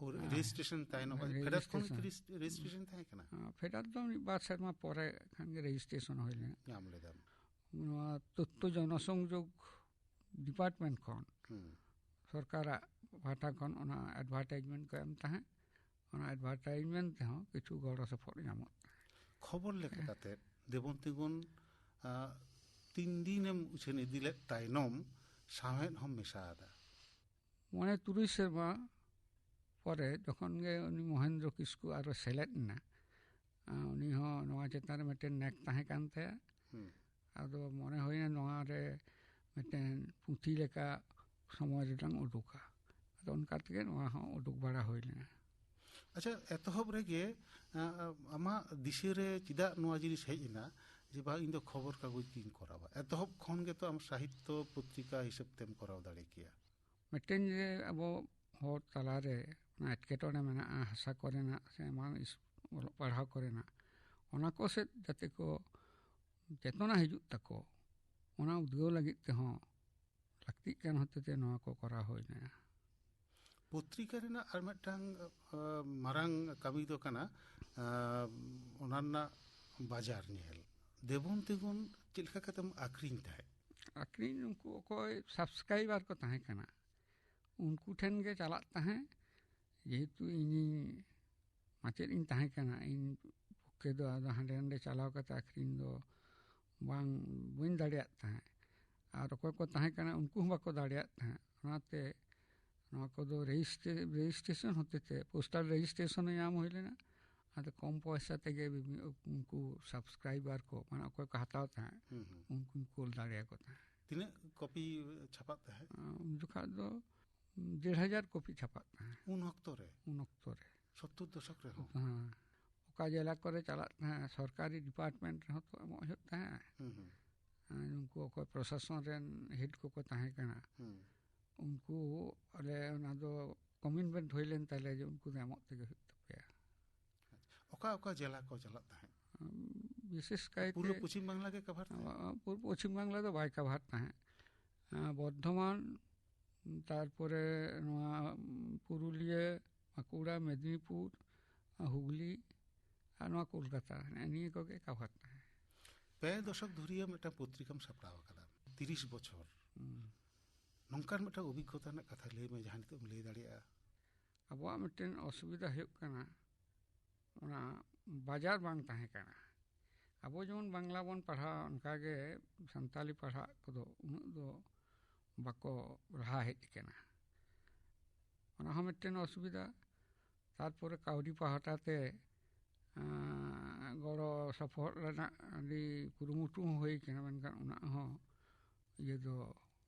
ᱳ, ᱦᱮᱸ᱾ ᱨᱮᱡᱤᱥᱴᱨᱮᱥᱚᱱ ᱛᱟᱭᱱᱚᱢ, ᱯᱷᱮᱰᱟᱛ ᱠᱷᱚᱱ ᱜᱮ ᱨᱮᱡᱤᱥᱴᱨᱮᱥᱚᱱ᱾ ᱨᱮᱡᱤᱥ-, ᱨᱮᱡᱤᱥᱴᱨᱮᱥᱚᱱ ᱛᱟᱦᱮᱸ ᱠᱟᱱᱟ? ᱦᱮᱸ, ᱯᱷᱮᱰᱟᱛ ᱫᱚ ᱢᱤᱫ ᱵᱟᱨ ᱥᱮᱨᱢᱟ ᱯᱚᱨᱮ ᱠᱷᱟᱱ ᱜᱮ ᱨᱮᱡᱤᱥᱴᱨᱮᱥᱚᱱ ᱦᱩᱭ ᱞᱮᱱᱟ᱾ ᱧᱟᱢ ᱞᱮᱫᱟᱢ᱾ ᱱᱚᱣᱟ ᱛᱚᱛᱛᱷᱚ ᱡᱚᱱᱚᱥᱚᱝᱡᱳᱜᱽ ᱰᱤᱯᱟᱨᱴᱢᱮᱱᱴ ᱠᱷᱚᱱ, ᱦᱩᱸ᱾ ᱥᱚᱨᱠᱟᱨᱟᱜ ᱯᱟᱦᱴᱟ ᱠᱷᱚᱱ ᱚᱱᱟ ᱮᱰᱵᱷᱟᱨᱴᱟᱭᱤᱡᱽᱢᱮᱱᱴ ᱠᱚ ᱮᱢ ᱛᱟᱦᱮᱸᱫ᱾ ᱚᱱᱟ ᱮᱰᱵᱷᱟᱨᱴᱟᱭᱤᱡᱽᱢᱮᱱᱴ ᱛᱮᱦᱚᱸ ᱠᱤᱪᱷᱩ ᱜᱚᱲᱚ ᱥᱚᱯᱚᱦᱚᱫ ᱧᱟᱢᱚᱜ ᱛᱟᱦᱮᱸᱫ᱾ ᱠᱷᱚᱵᱚᱨ ᱞᱮᱠᱟ ᱠᱟᱛᱮ ᱫᱮᱵᱚᱱ ᱛᱤᱸᱜᱩᱱ, ᱟᱸ, ᱛᱤᱱ ᱫᱤᱱᱮᱢ ᱩᱪᱷᱟᱹᱱ ᱤᱫᱤ ᱞᱮᱫ ᱛᱟᱭᱱᱚᱢ ᱥᱟᱶᱦᱮᱫ ᱦᱚᱸᱢ ᱢᱮᱥᱟ ᱟᱫᱟ? ᱢᱚᱬᱮ ᱛᱩᱨᱩᱭ ᱥᱮᱨᱢᱟ ᱯᱚᱨᱮ ᱡᱚᱠᱷᱚᱱ ᱜᱮ ᱩᱱᱤ ᱢᱚᱦᱮᱱᱫᱨᱚ ᱠᱤᱥᱠᱩ ᱟᱨᱚ ᱥᱮᱞᱮᱫ ᱮᱱᱟ, ᱟᱸ, ᱩᱱᱤ ᱦᱚᱸ ᱱᱚᱣᱟ ᱪᱮᱛᱟᱱ ᱨᱮ ᱢᱤᱫᱴᱮᱱ ᱱᱮᱠ ᱛᱟᱦᱮᱸ ᱠᱟᱱ ᱛᱟᱭᱟ᱾ ᱦᱩᱸ᱾ ᱟᱫᱚ ᱢᱚᱱᱮ ᱦᱩᱭᱱᱟ ᱱᱚᱣᱟ ᱨᱮ ᱢᱤᱫᱴᱮᱱ ᱯᱩᱛᱷᱤ ᱞᱮᱠᱟ ᱥᱚᱢᱚᱭ ᱨᱮᱱᱟᱝ ᱩᱰᱩᱠᱟ᱾ ᱟᱫᱚ ᱚᱱᱠᱟ ᱛᱮᱜᱮ ᱱᱚᱣᱟ ᱦᱚᱸ ᱩᱰᱩᱠ ᱵᱟᱲᱟ ᱦᱩᱭ ᱞᱮᱱᱟ᱾ ᱟᱪᱪᱷᱟ, ᱮᱛᱚᱦᱚᱵ ᱨᱮᱜᱮ, ᱟ, ᱟ, ᱟᱢᱟᱜ ᱫᱤᱥᱟᱹ ᱨᱮ ᱪᱮᱫᱟᱜ ᱱᱚᱣᱟ ᱡᱤᱱᱤᱥ ᱦᱮᱡ ᱮᱱᱟ ᱡᱮ ᱵᱟᱝ, ᱤᱧ ᱫᱚ ᱠᱷᱚᱵᱚᱨ ᱠᱟᱜᱚᱡᱽ ᱜᱤᱧ ᱠᱚᱨᱟᱣᱟ? ᱮᱛᱚᱦᱚᱵ ᱠᱷᱚᱱ ᱜᱮᱛᱚ ᱟᱢ ᱥᱟᱦᱤᱛᱛᱚ ᱯᱚᱛᱨᱤᱠᱟ ᱦᱤᱥᱟᱹᱵ ᱛᱮᱢ ᱠᱚᱨᱟᱣ ᱫᱟᱲᱮ ᱠᱮᱭᱟ᱾ ᱢᱤᱫᱴᱮᱱ ᱡᱮ ᱟᱵᱚ ᱦᱚᱲ ᱛᱟᱞᱟᱨᱮ ᱚᱱᱟ ᱮᱴᱠᱮᱴᱚᱬᱮ ᱢᱮᱱᱟᱜᱼᱟ, ᱦᱟᱥᱟ ᱠᱚᱨᱮᱱᱟᱜ ᱥᱮ ᱮᱢᱟᱱ ᱤᱥ-, ᱚᱞᱚᱜ ᱯᱟᱲᱦᱟᱣ ᱠᱚᱨᱮᱱᱟᱜ, ᱚᱱᱟ ᱠᱚ ᱥᱮᱫ ᱡᱟᱛᱮ ᱠᱚ ᱪᱮᱛᱚᱱᱟ ᱦᱤᱡᱩᱜ ᱛᱟᱠᱚ, ᱚᱱᱟ ᱩᱫᱽᱜᱟᱹᱣ ᱞᱟᱹᱜᱤᱫ ᱛᱮᱦᱚᱸ ᱞᱟᱹᱠᱛᱤᱜ ᱠᱟᱱ ᱦᱚᱛᱮᱛᱮ ᱱᱚᱣᱟ ᱠᱚ ᱠᱚᱨᱟᱣ ᱦᱩᱭ ᱞᱮᱱᱟ᱾ ᱯᱚᱛᱨᱤᱠᱟ ᱨᱮᱱᱟᱜ ᱟᱨ ᱢᱤᱫᱴᱟᱝ, ᱟ, ᱢᱟᱨᱟᱝ ᱠᱟᱹᱢᱤ ᱫᱚ ᱠᱟᱱᱟ, ᱟ, ᱚᱱᱟ ᱨᱮᱱᱟᱜ ᱵᱟᱡᱟᱨ ᱧᱮᱞ᱾ ᱫᱮᱵᱚᱱ ᱛᱤᱸᱜᱩᱱ ᱪᱮᱫ ᱞᱮᱠᱟ ᱠᱟᱛᱮᱢ ᱟᱠᱷᱨᱤᱧ ᱛᱟᱦᱮᱸᱫ? ᱟᱠᱷᱨᱤᱧ ᱩᱱᱠᱩ ᱚᱠᱚᱭ subscriber ᱠᱚ ᱛᱟᱦᱮᱸ ᱠᱟᱱᱟ, ᱩᱱᱠᱩ ᱴᱷᱮᱱ ᱜᱮ ᱪᱟᱞᱟᱜ ᱛᱟᱦᱮᱸᱫ᱾ ᱡᱮᱦᱮᱛᱩ ᱤᱧᱤᱧ ᱢᱟᱪᱮᱫ ᱤᱧ ᱛᱟᱦᱮᱸ ᱠᱟᱱᱟ, ᱤᱧ ᱯᱚᱠᱠᱷᱮ ᱫᱚ ᱟᱫᱚ ᱦᱟᱸᱰᱮ ᱱᱟᱰᱮ ᱪᱟᱞᱟᱣ ᱠᱟᱛᱮ ᱟᱠᱷᱨᱤᱧ ᱫᱚ ᱵᱟᱝ, ᱵᱟᱹᱧ ᱫᱟᱲᱮᱭᱟᱜ ᱛᱟᱦᱮᱸᱫ᱾ ᱟᱨ ᱚᱠᱚᱭ ᱠᱚ ᱛᱟᱦᱮᱸ ᱠᱟᱱᱟ, ᱩᱱᱠᱩ ᱦᱚᱸ ᱵᱟᱠᱚ ᱫᱟᱲᱮᱭᱟᱜ ᱛᱟᱦᱮᱸᱫ᱾ ᱚᱱᱟᱛᱮ ᱱᱚᱣᱟ ᱠᱚᱫᱚ ᱨᱮᱡᱤᱥᱴᱨᱮ-, ᱨᱮᱡᱤᱥᱴᱨᱮᱥᱚᱱ ᱦᱚᱛᱮᱛᱮ, ᱯᱳᱥᱴᱟᱞ ᱨᱮᱡᱤᱥᱴᱨᱮᱥᱚᱱ ᱧᱟᱢ ᱦᱩᱭ ᱞᱮᱱᱟ᱾ ᱟᱫᱚ ᱠᱚᱢ ᱯᱚᱭᱥᱟ ᱛᱮᱜᱮ ᱵᱤᱵᱷᱤ-, ᱩᱱᱠᱩ subscriber ᱠᱚ, ᱢᱟᱱᱮ ᱚᱠᱚᱭ ᱠᱚ ᱦᱟᱛᱟᱣ ᱛᱟᱦᱮᱸᱫ, ᱦᱩᱸ, ᱦᱩᱸ᱾ ᱩᱱᱠᱩᱧ ᱠᱩᱞ ᱫᱟᱲᱮᱭᱟᱠᱚ ᱛᱟᱦᱮᱸᱫ᱾ ᱛᱤᱱᱟᱹᱜ ᱠᱚᱯᱤ ᱪᱷᱟᱯᱟᱜ ᱛᱟᱦᱮᱸᱫ? ᱟᱸ, ᱩᱱ ᱡᱚᱠᱷᱟᱡ ᱫᱚ ᱰᱮᱲ ᱦᱟᱡᱟᱨ ᱠᱚᱯᱤ ᱪᱷᱟᱯᱟᱜ ᱛᱟᱦᱮᱸᱫ᱾ ᱩᱱ ᱚᱠᱛᱚ ᱨᱮ? ᱩᱱ ᱚᱠᱛᱚ ᱨᱮ᱾ ᱥᱚᱛᱛᱚᱨ ᱫᱚᱥᱚᱠ ᱨᱮᱦᱚᱸ? ᱦᱮᱸ᱾ ᱚᱠᱟ ᱡᱮᱞᱟ ᱠᱚᱨᱮ ᱪᱟᱞᱟᱜ ᱛᱟᱦᱮᱸᱫ, ᱥᱚᱨᱠᱟᱨᱤ department ᱨᱮᱦᱚᱸ ᱛᱚ ᱮᱢᱚᱜ ᱦᱩᱭᱩᱜ ᱛᱟᱦᱮᱸᱫ᱾ ᱦᱩᱸ, ᱦᱩᱸ᱾ ᱟᱨ ᱩᱱᱠᱩ ᱚᱠᱚᱭ ᱯᱨᱚᱥᱟᱥᱚᱱ ᱨᱮᱱ head ᱠᱚᱠᱚ ᱛᱟᱦᱮᱸ ᱠᱟᱱᱟ, ᱦᱩᱸ᱾ ᱩᱱᱠᱩ ᱟᱞᱮ ᱚᱱᱟ ᱫᱚ commitment ᱦᱩᱭ ᱞᱮᱱ ᱛᱟᱞᱮᱭᱟ ᱡᱮ ᱩᱱᱠᱩ ᱫᱚ ᱮᱢᱚᱜ ᱛᱮᱜᱮ ᱦᱩᱭᱩᱜ ᱛᱟᱯᱮᱭᱟ᱾ ᱚᱠᱟ ᱚᱠᱟ ᱡᱮᱞᱟ ᱠᱚ ᱪᱟᱞᱟᱜ ᱛᱟᱦᱮᱸᱫ? ᱵᱤᱥᱮᱥ ᱠᱟᱭᱛᱮ ᱯᱩᱨᱟᱹ ᱯᱚᱪᱷᱤᱢ ᱵᱟᱝᱞᱟ ᱜᱮ cover ᱛᱟᱦᱮᱸᱫ? ᱟ, ᱯᱩᱨᱟᱹ ᱯᱚᱪᱷᱤᱢ ᱵᱟᱝᱞᱟ ᱫᱚ ᱵᱟᱭ cover ᱛᱟᱦᱮᱸᱫ᱾ ᱟ, ᱵᱚᱨᱫᱷᱚᱢᱟᱱ, ᱛᱟᱨᱯᱚᱨᱮ ᱱᱚᱣᱟ, ᱩᱢ, ᱯᱩᱨᱩᱞᱤᱭᱟᱹ, ᱵᱟᱸᱠᱩᱲᱟ, ᱢᱮᱫᱽᱱᱤᱯᱩᱨ, ᱟ, ᱦᱩᱜᱽᱞᱤ, ᱟᱨ ᱱᱚᱣᱟ ᱠᱳᱞᱠᱟᱛᱟ, ᱱᱮᱜᱼᱮ ᱱᱤᱭᱟᱹ ᱠᱚᱜᱮ cover ᱛᱟᱦᱮᱸᱫ᱾ ᱯᱮ ᱫᱚᱥᱚᱠ ᱫᱷᱩᱨᱤᱭᱟᱹ ᱢᱤᱫᱴᱟᱝ ᱯᱚᱛᱨᱤᱠᱟᱢ ᱥᱟᱯᱲᱟᱣ ᱟᱠᱟᱫᱟ, ᱛᱤᱨᱤᱥ ᱵᱚᱪᱷᱚᱨ᱾ ᱦᱩᱸ᱾ ᱱᱚᱝᱠᱟᱱ ᱢᱤᱫᱴᱟᱝ ᱚᱵᱷᱤᱜᱽᱜᱚᱛᱟ ᱨᱮᱱᱟᱜ ᱠᱟᱛᱷᱟ ᱞᱟᱹᱭ ᱢᱮ, ᱡᱟᱦᱟᱸ ᱱᱤᱛᱚᱜ ᱮᱢ ᱞᱟᱹᱭ ᱫᱟᱲᱮᱭᱟᱜᱼᱟ᱾ ᱟᱵᱚᱣᱟᱜ ᱢᱤᱫᱴᱮᱱ ᱚᱥᱩᱵᱤᱫᱷᱟ ᱦᱩᱭᱩᱜ ᱠᱟᱱᱟ, ᱚᱱᱟ ᱵᱟᱡᱟᱨ ᱵᱟᱝ ᱛᱟᱦᱮᱸ ᱠᱟᱱᱟ᱾ ᱟᱵᱚ ᱡᱮᱢᱚᱱ ᱵᱟᱝᱞᱟ ᱵᱚᱱ ᱯᱟᱲᱦᱟᱜᱼᱟ, ᱚᱱᱠᱟᱜᱮ ᱥᱟᱱᱛᱟᱞᱤ ᱯᱟᱲᱦᱟᱜ ᱠᱚᱫᱚ ᱩᱱᱟᱹᱜ ᱫᱚ ᱵᱟᱠᱚ ᱞᱟᱦᱟ ᱦᱮᱡ ᱟᱠᱟᱱᱟ᱾ ᱚᱱᱟ ᱦᱚᱸ ᱢᱤᱫᱴᱮᱱ ᱚᱥᱩᱵᱤᱫᱷᱟ᱾ ᱛᱟᱨᱯᱚᱨᱮ ᱠᱟᱹᱣᱰᱤ ᱯᱟᱦᱴᱟ ᱛᱮ, ᱟᱸ, ᱜᱚᱲᱚ ᱥᱚᱯᱚᱦᱚᱫ ᱨᱮᱱᱟᱜ ᱟᱹᱰᱤ ᱠᱩᱨᱩᱢᱩᱴᱩ ᱦᱚᱸ ᱦᱩᱭ ᱠᱟᱱᱟ, ᱢᱮᱱᱠᱷᱟᱱ ᱚᱱᱟ ᱦᱚᱸ ᱤᱭᱟᱹ ᱫᱚ,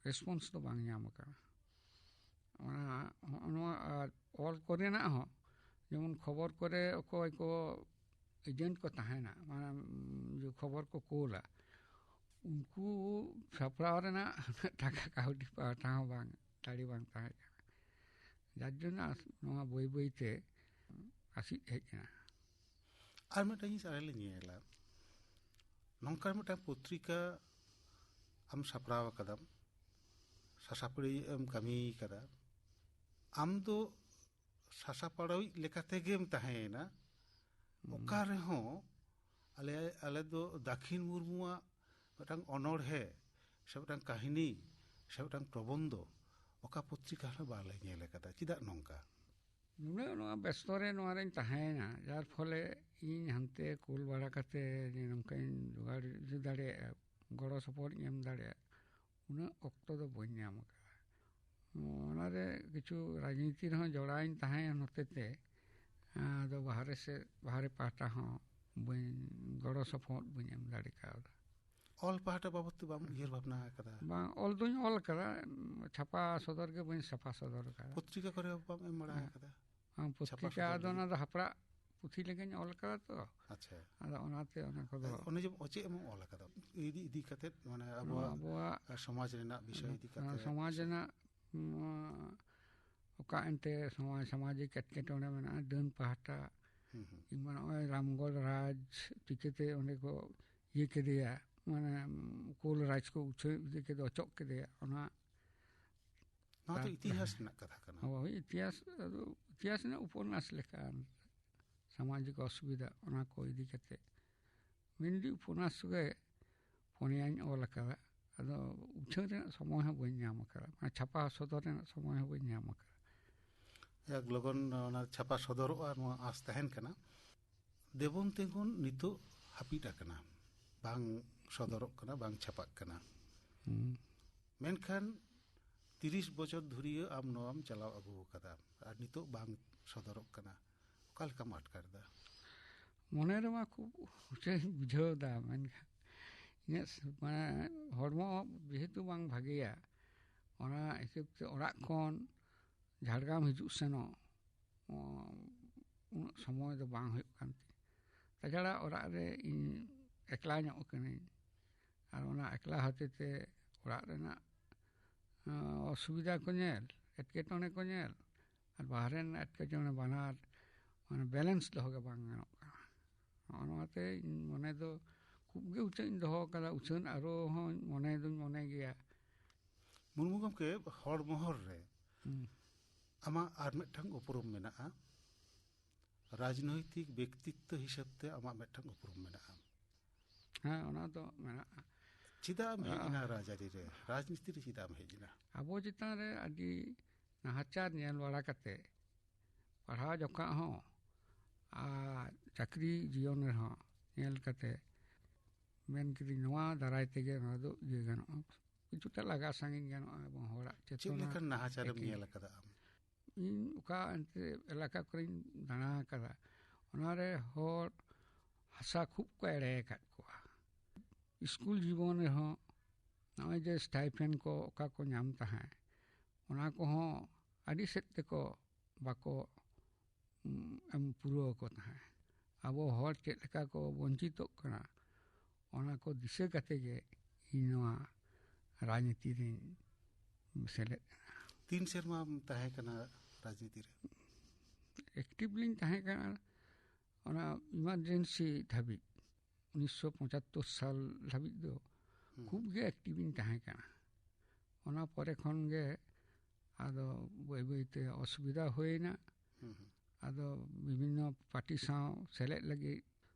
ᱨᱮᱥᱯᱚᱱᱥ ᱫᱚ ᱵᱟᱝ ᱧᱟᱢ ᱟᱠᱟᱱᱟ᱾ ᱚᱱᱟ, ᱦᱚᱸᱜᱼᱚ ᱱᱚᱣᱟ, ᱟᱨ ᱚᱞ ᱠᱚᱨᱮᱱᱟᱜ ᱦᱚᱸ, ᱡᱮᱢᱚᱱ ᱠᱷᱚᱵᱚᱨ ᱠᱚᱨᱮ ᱚᱠᱚᱭ ᱠᱚ ᱮᱡᱮᱱᱴ ᱠᱚ ᱛᱟᱦᱮᱱᱟ, ᱢᱟᱱᱮ, ᱩᱸ, ᱡᱮ ᱠᱷᱚᱵᱚᱨ ᱠᱚ ᱠᱳᱞᱟ, ᱩᱱᱠᱩ ᱥᱟᱯᱲᱟᱣ ᱨᱮᱱᱟᱜ ᱴᱟᱠᱟ ᱠᱟᱹᱣᱰᱤ ᱯᱟᱦᱴᱟ ᱦᱚᱸ ᱵᱟᱝ, ᱫᱟᱲᱮ ᱵᱟᱝ ᱛᱟᱦᱮᱸ ᱠᱟᱱᱟ, ᱡᱟᱨ ᱡᱚᱱᱱᱚ ᱱᱚᱣᱟ ᱵᱟᱹᱭ ᱵᱟᱹᱭ ᱛᱮ ᱟᱥᱤᱫ ᱦᱮᱡ ᱮᱱᱟ᱾ ᱟᱨ ᱢᱤᱫᱴᱟᱝ ᱡᱤᱱᱤᱥ ᱟᱞᱮ ᱞᱮ ᱧᱮᱞᱟ, ᱱᱚᱝᱠᱟᱱ ᱢᱤᱫᱴᱟᱝ ᱯᱚᱛᱨᱤᱠᱟ ᱟᱢ ᱥᱟᱯᱲᱟᱣ ᱟᱠᱟᱫᱟᱢ, ᱥᱟᱥᱟᱯᱲᱤ ᱮᱢ ᱠᱟᱹᱢᱤ ᱠᱟᱫᱟ, ᱟᱢ ᱫᱚ ᱥᱟᱥᱟᱯᱲᱟᱣᱤᱡ ᱞᱮᱠᱟ ᱛᱮᱜᱮᱢ ᱛᱟᱦᱮᱸᱭᱮᱱᱟ᱾ ᱚᱠᱟ ᱨᱮᱦᱚᱸ ᱟᱞᱮ, ᱟᱞᱮ ᱫᱚ ᱫᱟᱹᱠᱷᱤᱱ ᱢᱩᱨᱢᱩᱣᱟᱜ ᱢᱤᱫᱴᱟᱝ ᱚᱱᱚᱬᱦᱮ ᱥᱮ ᱢᱤᱫᱴᱟᱝ ᱠᱟᱹᱦᱱᱤ ᱥᱮ ᱢᱤᱫᱴᱟᱝ ᱯᱨᱚᱵᱚᱱᱫᱷᱚ ᱚᱠᱟ ᱯᱚᱛᱨᱤᱠᱟ ᱨᱮᱦᱚᱸ ᱵᱟᱞᱮ ᱧᱮᱞ ᱟᱠᱟᱫᱟ᱾ ᱪᱮᱫᱟᱜ ᱱᱚᱝᱠᱟ? ᱱᱩᱱᱟᱹᱜ ᱱᱚᱣᱟ ᱵᱮᱥᱛᱚ ᱨᱮ ᱱᱚᱣᱟ ᱨᱮᱧ ᱛᱟᱦᱮᱸᱭᱮᱱᱟ, ᱡᱟᱨ ᱯᱷᱚᱞᱮ ᱤᱧ ᱦᱟᱱᱛᱮ ᱠᱩᱞ ᱵᱟᱲᱟ ᱠᱟᱛᱮ ᱡᱮ ᱱᱚᱝᱠᱟᱧ ᱡᱚᱜᱟᱲ ᱤᱫᱤ ᱫᱟᱲᱮᱭᱟᱜᱼᱟ, ᱜᱚᱲᱚ ᱥᱚᱯᱚᱦᱚᱫ ᱤᱧ ᱮᱢ ᱫᱟᱲᱮᱭᱟᱜᱼᱟ, ᱩᱱᱟᱹᱜ ᱚᱠᱛᱚ ᱫᱚ ᱵᱟᱹᱧ ᱧᱟᱢ ᱟᱠᱟᱫᱟ᱾ ᱚᱱᱟᱨᱮ ᱠᱤᱪᱷᱩ ᱨᱟᱡᱽᱱᱤᱛᱤ ᱨᱮᱦᱚᱸ ᱡᱚᱲᱟᱣᱤᱧ ᱛᱟᱦᱮᱸᱭᱮᱱ ᱦᱚᱛᱮ ᱛᱮ, ᱟᱫᱚ ᱵᱟᱦᱨᱮ ᱥᱮᱫ, ᱵᱟᱦᱨᱮ ᱯᱟᱦᱴᱟ ᱦᱚᱸ ᱵᱟᱹᱧ, ᱜᱚᱲᱚ ᱥᱚᱯᱚᱦᱚᱫ ᱵᱟᱹᱧ ᱮᱢ ᱫᱟᱲᱮ ᱠᱟᱣᱫᱟ᱾ ᱚᱞ ᱯᱟᱦᱴᱟ ᱵᱟᱵᱚᱫ ᱛᱮ ᱵᱟᱢ ᱩᱭᱦᱟᱹᱨ ᱵᱷᱟᱵᱽᱱᱟ ᱟᱠᱟᱫᱟ? ᱵᱟᱝ, ᱚᱞ ᱫᱚᱧ ᱚᱞ ᱟᱠᱟᱫᱟ, ᱪᱷᱟᱯᱟ ᱥᱚᱫᱚᱨ ᱜᱮ ᱵᱟᱹᱧ ᱪᱷᱟᱯᱟ ᱥᱚᱫᱚᱨ ᱟᱠᱟᱫᱟ᱾ ᱯᱚᱛᱨᱤᱠᱟ ᱠᱚᱨᱮ ᱦᱚᱸ ᱵᱟᱢ ᱮᱢ ᱵᱟᱲᱟ ᱟᱠᱟᱫᱟ? ᱟᱢ ᱪᱷᱟᱯᱟ ᱯᱚᱛᱨᱤᱠᱟ ᱥᱚᱫᱚᱨ ᱟᱫᱚ ᱞᱟᱹᱜᱤᱫ? ᱚᱱᱟ ᱫᱚ ᱦᱟᱯᱲᱟᱜ ᱯᱩᱛᱷᱤ ᱞᱮᱠᱟᱧ ᱚᱞ ᱟᱠᱟᱫᱟ ᱛᱚ᱾ ᱟᱪᱪᱷᱟ᱾ ᱟᱫᱚ ᱚᱱᱟᱛᱮ ᱚᱱᱟ ᱠᱚᱫᱚ ᱚᱱᱮ ᱡᱮ ᱪᱮᱫ ᱮᱢ ᱚᱞ ᱟᱠᱟᱫᱟ ᱤᱫᱤ, ᱤᱫᱤ ᱠᱟᱛᱮ, ᱢᱟᱱᱮ ᱱᱚᱣᱟ ᱟᱵᱚᱣᱟᱜ ᱟᱵᱚᱣᱟᱜ ᱥᱚᱢᱟᱡᱽ ᱨᱮᱱᱟᱜ ᱵᱤᱥᱚᱭ ᱤᱫᱤ ᱠᱟᱛᱮ? ᱥᱚᱢᱟᱡᱽ ᱨᱮᱱᱟᱜ, ᱩᱸ, ᱚᱠᱟ ᱮᱱᱛᱮ ᱥᱚᱢᱟᱡᱽ, ᱥᱟᱢᱟᱡᱤᱠ ᱮᱴᱠᱮᱴᱚᱬᱮ ᱢᱮᱱᱟᱜᱼᱟ, ᱰᱟᱹᱱ ᱯᱟᱦᱴᱟ, ᱦᱩᱸ, ᱦᱩᱸ᱾ ᱠᱤᱝᱵᱟ ᱱᱚᱜᱼᱚᱭ ᱨᱟᱢᱜᱚᱲ ᱨᱟᱡᱽ ᱪᱤᱠᱟᱹᱛᱮ ᱚᱸᱰᱮ ᱠᱚ ᱤᱭᱟᱹ ᱠᱮᱫᱮᱭᱟ, ᱢᱟᱱᱮ, ᱩᱸ, ᱠᱳᱞ ᱨᱟᱡᱽ ᱠᱚ ᱩᱪᱷᱟᱹ ᱤᱫᱤ ᱠᱮᱫᱮ, ᱚᱪᱚᱜ ᱠᱮᱫᱮᱭᱟ, ᱚᱱᱟ ᱱᱚᱣᱟ ᱫᱚ ᱛᱟᱨᱯᱚᱨᱮ ᱤᱛᱤᱦᱟᱥ ᱨᱮᱱᱟᱜ ᱠᱟᱛᱷᱟ ᱠᱟᱱᱟ᱾ ᱦᱳᱭ, ᱤᱛᱤᱦᱟᱥ, ᱟᱫᱚ ᱤᱛᱤᱦᱟᱥ ᱨᱮᱱᱟᱜ ᱩᱯᱚᱱᱱᱟᱥ ᱞᱮᱠᱟ, ᱥᱟᱢᱟᱡᱤᱠ ᱚᱥᱩᱵᱤᱫᱷᱟ, ᱚᱱᱟ ᱠᱚ ᱤᱫᱤ ᱠᱟᱛᱮ ᱢᱮᱱᱫᱤ ᱩᱯᱚᱱᱱᱟᱥ ᱜᱮ ᱯᱩᱱᱭᱟᱧ ᱚᱞ ᱟᱠᱟᱫᱟ᱾ ᱟᱫᱚ ᱩᱪᱷᱟᱹᱱ ᱨᱮᱱᱟᱜ ᱥᱚᱢᱚᱭ ᱦᱚᱸ ᱵᱟᱹᱧ ᱧᱟᱢ ᱟᱠᱟᱫᱟ, ᱢᱟᱱᱮ ᱪᱷᱟᱯᱟ ᱥᱚᱫᱚᱨ ᱨᱮᱱᱟᱜ ᱥᱚᱢᱚᱭ ᱦᱚᱸ ᱵᱟᱹᱧ ᱧᱟᱢ ᱟᱠᱟᱫᱟ᱾ ᱡᱟᱠ, ᱞᱚᱜᱚᱱ ᱚᱱᱟ ᱪᱷᱟᱯᱟ ᱥᱚᱫᱚᱨᱚᱜᱼᱟ, ᱱᱚᱣᱟ ᱟᱸᱥ ᱛᱟᱦᱮᱱ ᱠᱟᱱᱟ᱾ ᱫᱮᱵᱚᱱ ᱛᱤᱸᱜᱩᱱ ᱱᱤᱛᱚᱜ ᱦᱟᱹᱯᱤᱫ ᱟᱠᱟᱱᱟ, ᱵᱟᱝ ᱥᱚᱫᱚᱨᱚᱜ ᱠᱟᱱᱟ, ᱵᱟᱝ ᱪᱷᱟᱯᱟᱜ ᱠᱟᱱᱟ᱾ ᱦᱩᱸ᱾ ᱢᱮᱱᱠᱷᱟᱱ ᱛᱤᱨᱤᱥ ᱵᱚᱪᱷᱚᱨ ᱫᱷᱩᱨᱤᱭᱟᱹ ᱟᱢ ᱱᱚᱣᱟᱢ ᱪᱟᱞᱟᱣ ᱟᱹᱜᱩ ᱟᱠᱟᱫᱟ, ᱟᱨ ᱱᱤᱛᱚᱜ ᱵᱟᱝ ᱥᱚᱫᱚᱨᱚᱜ ᱠᱟᱱᱟ, ᱚᱠᱟ ᱞᱮᱠᱟᱢ ᱟᱴᱠᱟᱨ ᱮᱫᱟ? ᱢᱚᱱᱮ ᱨᱮᱢᱟ ᱠᱷᱩᱵ ᱩᱪᱟᱹᱧ ᱵᱩᱡᱷᱟᱹᱣ ᱮᱫᱟ, ᱢᱮᱱᱠᱷᱟᱱ ᱤᱧᱟᱹᱜ ᱥ-, ᱢᱟᱱᱮ ᱦᱚᱲᱢᱚ ᱡᱮᱦᱮᱛᱩ ᱵᱟᱝ ᱵᱷᱟᱜᱮᱭᱟ, ᱚᱱᱟ ᱦᱤᱥᱟᱹᱵ ᱛᱮ ᱚᱲᱟᱜ ᱠᱷᱚᱱ ᱡᱷᱟᱲᱜᱨᱟᱢ ᱦᱤᱡᱩᱜ ᱥᱮᱱᱚᱜ, ᱚ, ᱩᱱᱟᱹᱜ ᱥᱚᱢᱚᱭ ᱫᱚ ᱵᱟᱝ ᱦᱩᱭᱩᱜ ᱠᱟᱱ ᱛᱤᱧᱟᱹ᱾ ᱛᱟᱪᱷᱟᱲᱟ ᱚᱲᱟᱜ ᱨᱮ ᱤᱧ ᱮᱠᱞᱟ ᱧᱚᱜ ᱠᱟᱹᱱᱟᱹᱧ, ᱟᱨ ᱚᱱᱟ ᱮᱠᱞᱟ ᱦᱚᱛᱮ ᱛᱮ ᱚᱲᱟᱜ ᱨᱮᱱᱟᱜ, ᱚ, ᱚᱥᱩᱵᱤᱫᱷᱟ ᱠᱚ ᱧᱮᱞ, ᱮᱴᱠᱮᱴᱚᱬᱮ ᱠᱚ ᱧᱮᱞ, ᱟᱨ ᱵᱟᱦᱨᱮ ᱨᱮᱱᱟᱜ ᱮᱴᱠᱮᱴᱚᱬᱮ, ᱵᱟᱱᱟᱨ ᱢᱟᱱᱮ balance ᱫᱚᱦᱚ ᱜᱮ ᱵᱟᱝ ᱜᱟᱱᱚᱜ ᱠᱟᱱᱟ᱾ ᱱᱚᱜᱼᱚ ᱱᱚᱣᱟᱛᱮ ᱤᱧ ᱢᱚᱱᱮ ᱫᱚ ᱠᱷᱩᱵ ᱜᱮ ᱩᱪᱟᱹᱧ ᱫᱚᱦᱚ ᱟᱠᱟᱫᱟ, ᱩᱪᱷᱟᱹᱱ ᱟᱨᱚ ᱦᱚᱸ ᱢᱚᱱᱮ ᱫᱚᱧ ᱢᱚᱱᱮ ᱜᱮᱭᱟ᱾ ᱢᱩᱨᱢᱩ ᱜᱚᱢᱠᱮ, ᱦᱚᱲ ᱢᱚᱦᱚᱨ ᱨᱮ ᱦᱩᱸ᱾ ᱟᱢᱟᱜ ᱟᱨ ᱢᱤᱫᱴᱟᱝ ᱩᱯᱨᱩᱢ ᱢᱮᱱᱟᱜᱼᱟ, ᱨᱟᱡᱽᱱᱳᱭᱛᱤᱠ ᱵᱮᱠᱛᱤᱛᱛᱚ ᱦᱤᱥᱟᱹᱵ ᱛᱮ ᱟᱢᱟᱜ ᱢᱤᱫᱴᱟᱝ ᱩᱯᱨᱩᱢ ᱢᱮᱱᱟᱜᱼᱟ᱾ ᱦᱮᱸ, ᱚᱱᱟ ᱫᱚ ᱢᱮᱱᱟᱜᱼᱟ᱾ ᱪᱮᱫᱟᱜ ᱮᱢ ᱦᱮᱡ ᱮᱱᱟ ᱨᱟᱡᱽᱟᱹᱨᱤ ᱨᱮ, ᱨᱟᱡᱽᱱᱤᱛᱤ ᱨᱮ ᱪᱮᱫᱟᱜ ᱮᱢ ᱦᱮᱡ ᱮᱱᱟ? ᱟᱵᱚ ᱪᱮᱛᱟᱱ ᱨᱮ ᱟᱹᱰᱤ ᱱᱟᱦᱟᱪᱟᱨ ᱧᱮᱞ ᱵᱟᱲᱟ ᱠᱟᱛᱮ, ᱯᱟᱲᱦᱟᱣ ᱡᱚᱠᱷᱟ ᱦᱚᱸ ᱟᱨ ᱪᱟᱹᱠᱨᱤ ᱡᱤᱭᱚᱱ ᱨᱮᱦᱚᱸ ᱧᱮᱞ ᱠᱟᱛᱮ ᱢᱮᱱ ᱠᱤᱫᱟᱹᱧ, ᱱᱚᱣᱟ ᱫᱟᱨᱟᱭ ᱛᱮᱜᱮ ᱱᱚᱣᱟ ᱫᱚ ᱤᱭᱟᱹ ᱜᱟᱱᱚᱜᱼᱟ, ᱠᱤᱪᱷᱩᱴᱟ ᱞᱟᱜᱟ ᱥᱟᱺᱜᱤᱧ ᱜᱟᱱᱚᱜᱼᱟ ᱮᱵᱚᱝ ᱦᱚᱲᱟᱜ ᱪᱮᱫ ᱪᱮᱛᱚᱱᱟ ᱞᱮᱠᱟᱱ ᱱᱟᱦᱟᱪᱟᱨᱮᱢ ᱮᱠᱮ- ᱧᱮᱞ ᱟᱠᱟᱫᱟ ᱟᱢ? ᱤᱧ ᱚᱠᱟ ᱮᱱᱛᱮ ᱮᱞᱟᱠᱟ ᱠᱚᱨᱮᱧ ᱫᱟᱬᱟ ᱟᱠᱟᱫᱟ, ᱚᱱᱟᱨᱮ ᱦᱚᱲ ᱦᱟᱥᱟ ᱠᱷᱩᱵ ᱠᱚ ᱮᱲᱮ ᱟᱠᱟᱫ ᱠᱚᱣᱟ᱾ ᱥᱠᱩᱞ ᱡᱤᱵᱚᱱ ᱨᱮᱦᱚᱸ ᱱᱚᱜᱼᱚᱭ ᱡᱮ stipend ᱠᱚ ᱚᱠᱟ ᱠᱚ ᱧᱟᱢ ᱛᱟᱦᱮᱸᱫ, ᱚᱱᱟ ᱠᱚᱦᱚᱸ ᱟᱹᱰᱤ ᱥᱮᱫ ᱛᱮᱠᱚ ᱵᱟᱠᱚ, ᱩᱢ, ᱮᱢ ᱯᱩᱨᱟᱹᱣ ᱟᱠᱚ ᱛᱟᱦᱮᱸᱫ᱾ ᱟᱵᱚ ᱦᱚᱲ ᱪᱮᱫ ᱞᱮᱠᱟ ᱠᱚ ᱵᱚᱧᱪᱤᱛᱚᱜ ᱠᱟᱱᱟ, ᱚᱱᱟ ᱠᱚ ᱫᱤᱥᱟᱹ ᱠᱟᱛᱮ ᱜᱮ ᱤᱧ ᱱᱚᱣᱟ ᱨᱟᱡᱽᱱᱤᱛᱤ ᱨᱤᱧ ᱥᱮᱞᱮᱫ ᱮᱱᱟ᱾ ᱛᱤᱱ ᱥᱮᱨᱢᱟᱢ ᱛᱟᱦᱮᱸ ᱠᱟᱱᱟ ᱨᱟᱡᱽᱱᱤᱛᱤ ᱨᱮ? Active ᱞᱤᱧ ᱛᱟᱦᱮᱸ ᱠᱟᱱᱟ ᱚᱱᱟ emergency ᱫᱷᱟᱹᱵᱤᱡ, ᱩᱱᱤᱥᱥᱚ ᱯᱚᱸᱪᱟᱛᱛᱳᱨ ᱥᱟᱞ ᱫᱷᱟᱹᱵᱤᱡ ᱫᱚ ᱦᱩᱸ᱾ ᱠᱷᱩᱵ ᱜᱮ active ᱤᱧ ᱛᱟᱦᱮᱸ ᱠᱟᱱᱟ᱾ ᱚᱱᱟ ᱯᱚᱨᱮ ᱠᱷᱚᱱ ᱜᱮ ᱟᱫᱚ ᱵᱟᱹᱭ ᱵᱟᱹᱭ ᱛᱮ ᱚᱥᱩᱵᱤᱫᱷᱟ ᱦᱩᱭᱮᱱᱟ᱾ ᱦᱩᱸ, ᱦᱩᱸ᱾ ᱟᱫᱚ ᱵᱤᱵᱷᱤᱱᱱᱚ party ᱥᱟᱶ ᱥᱮᱞᱮᱫ ᱞᱟᱹᱜᱤᱫ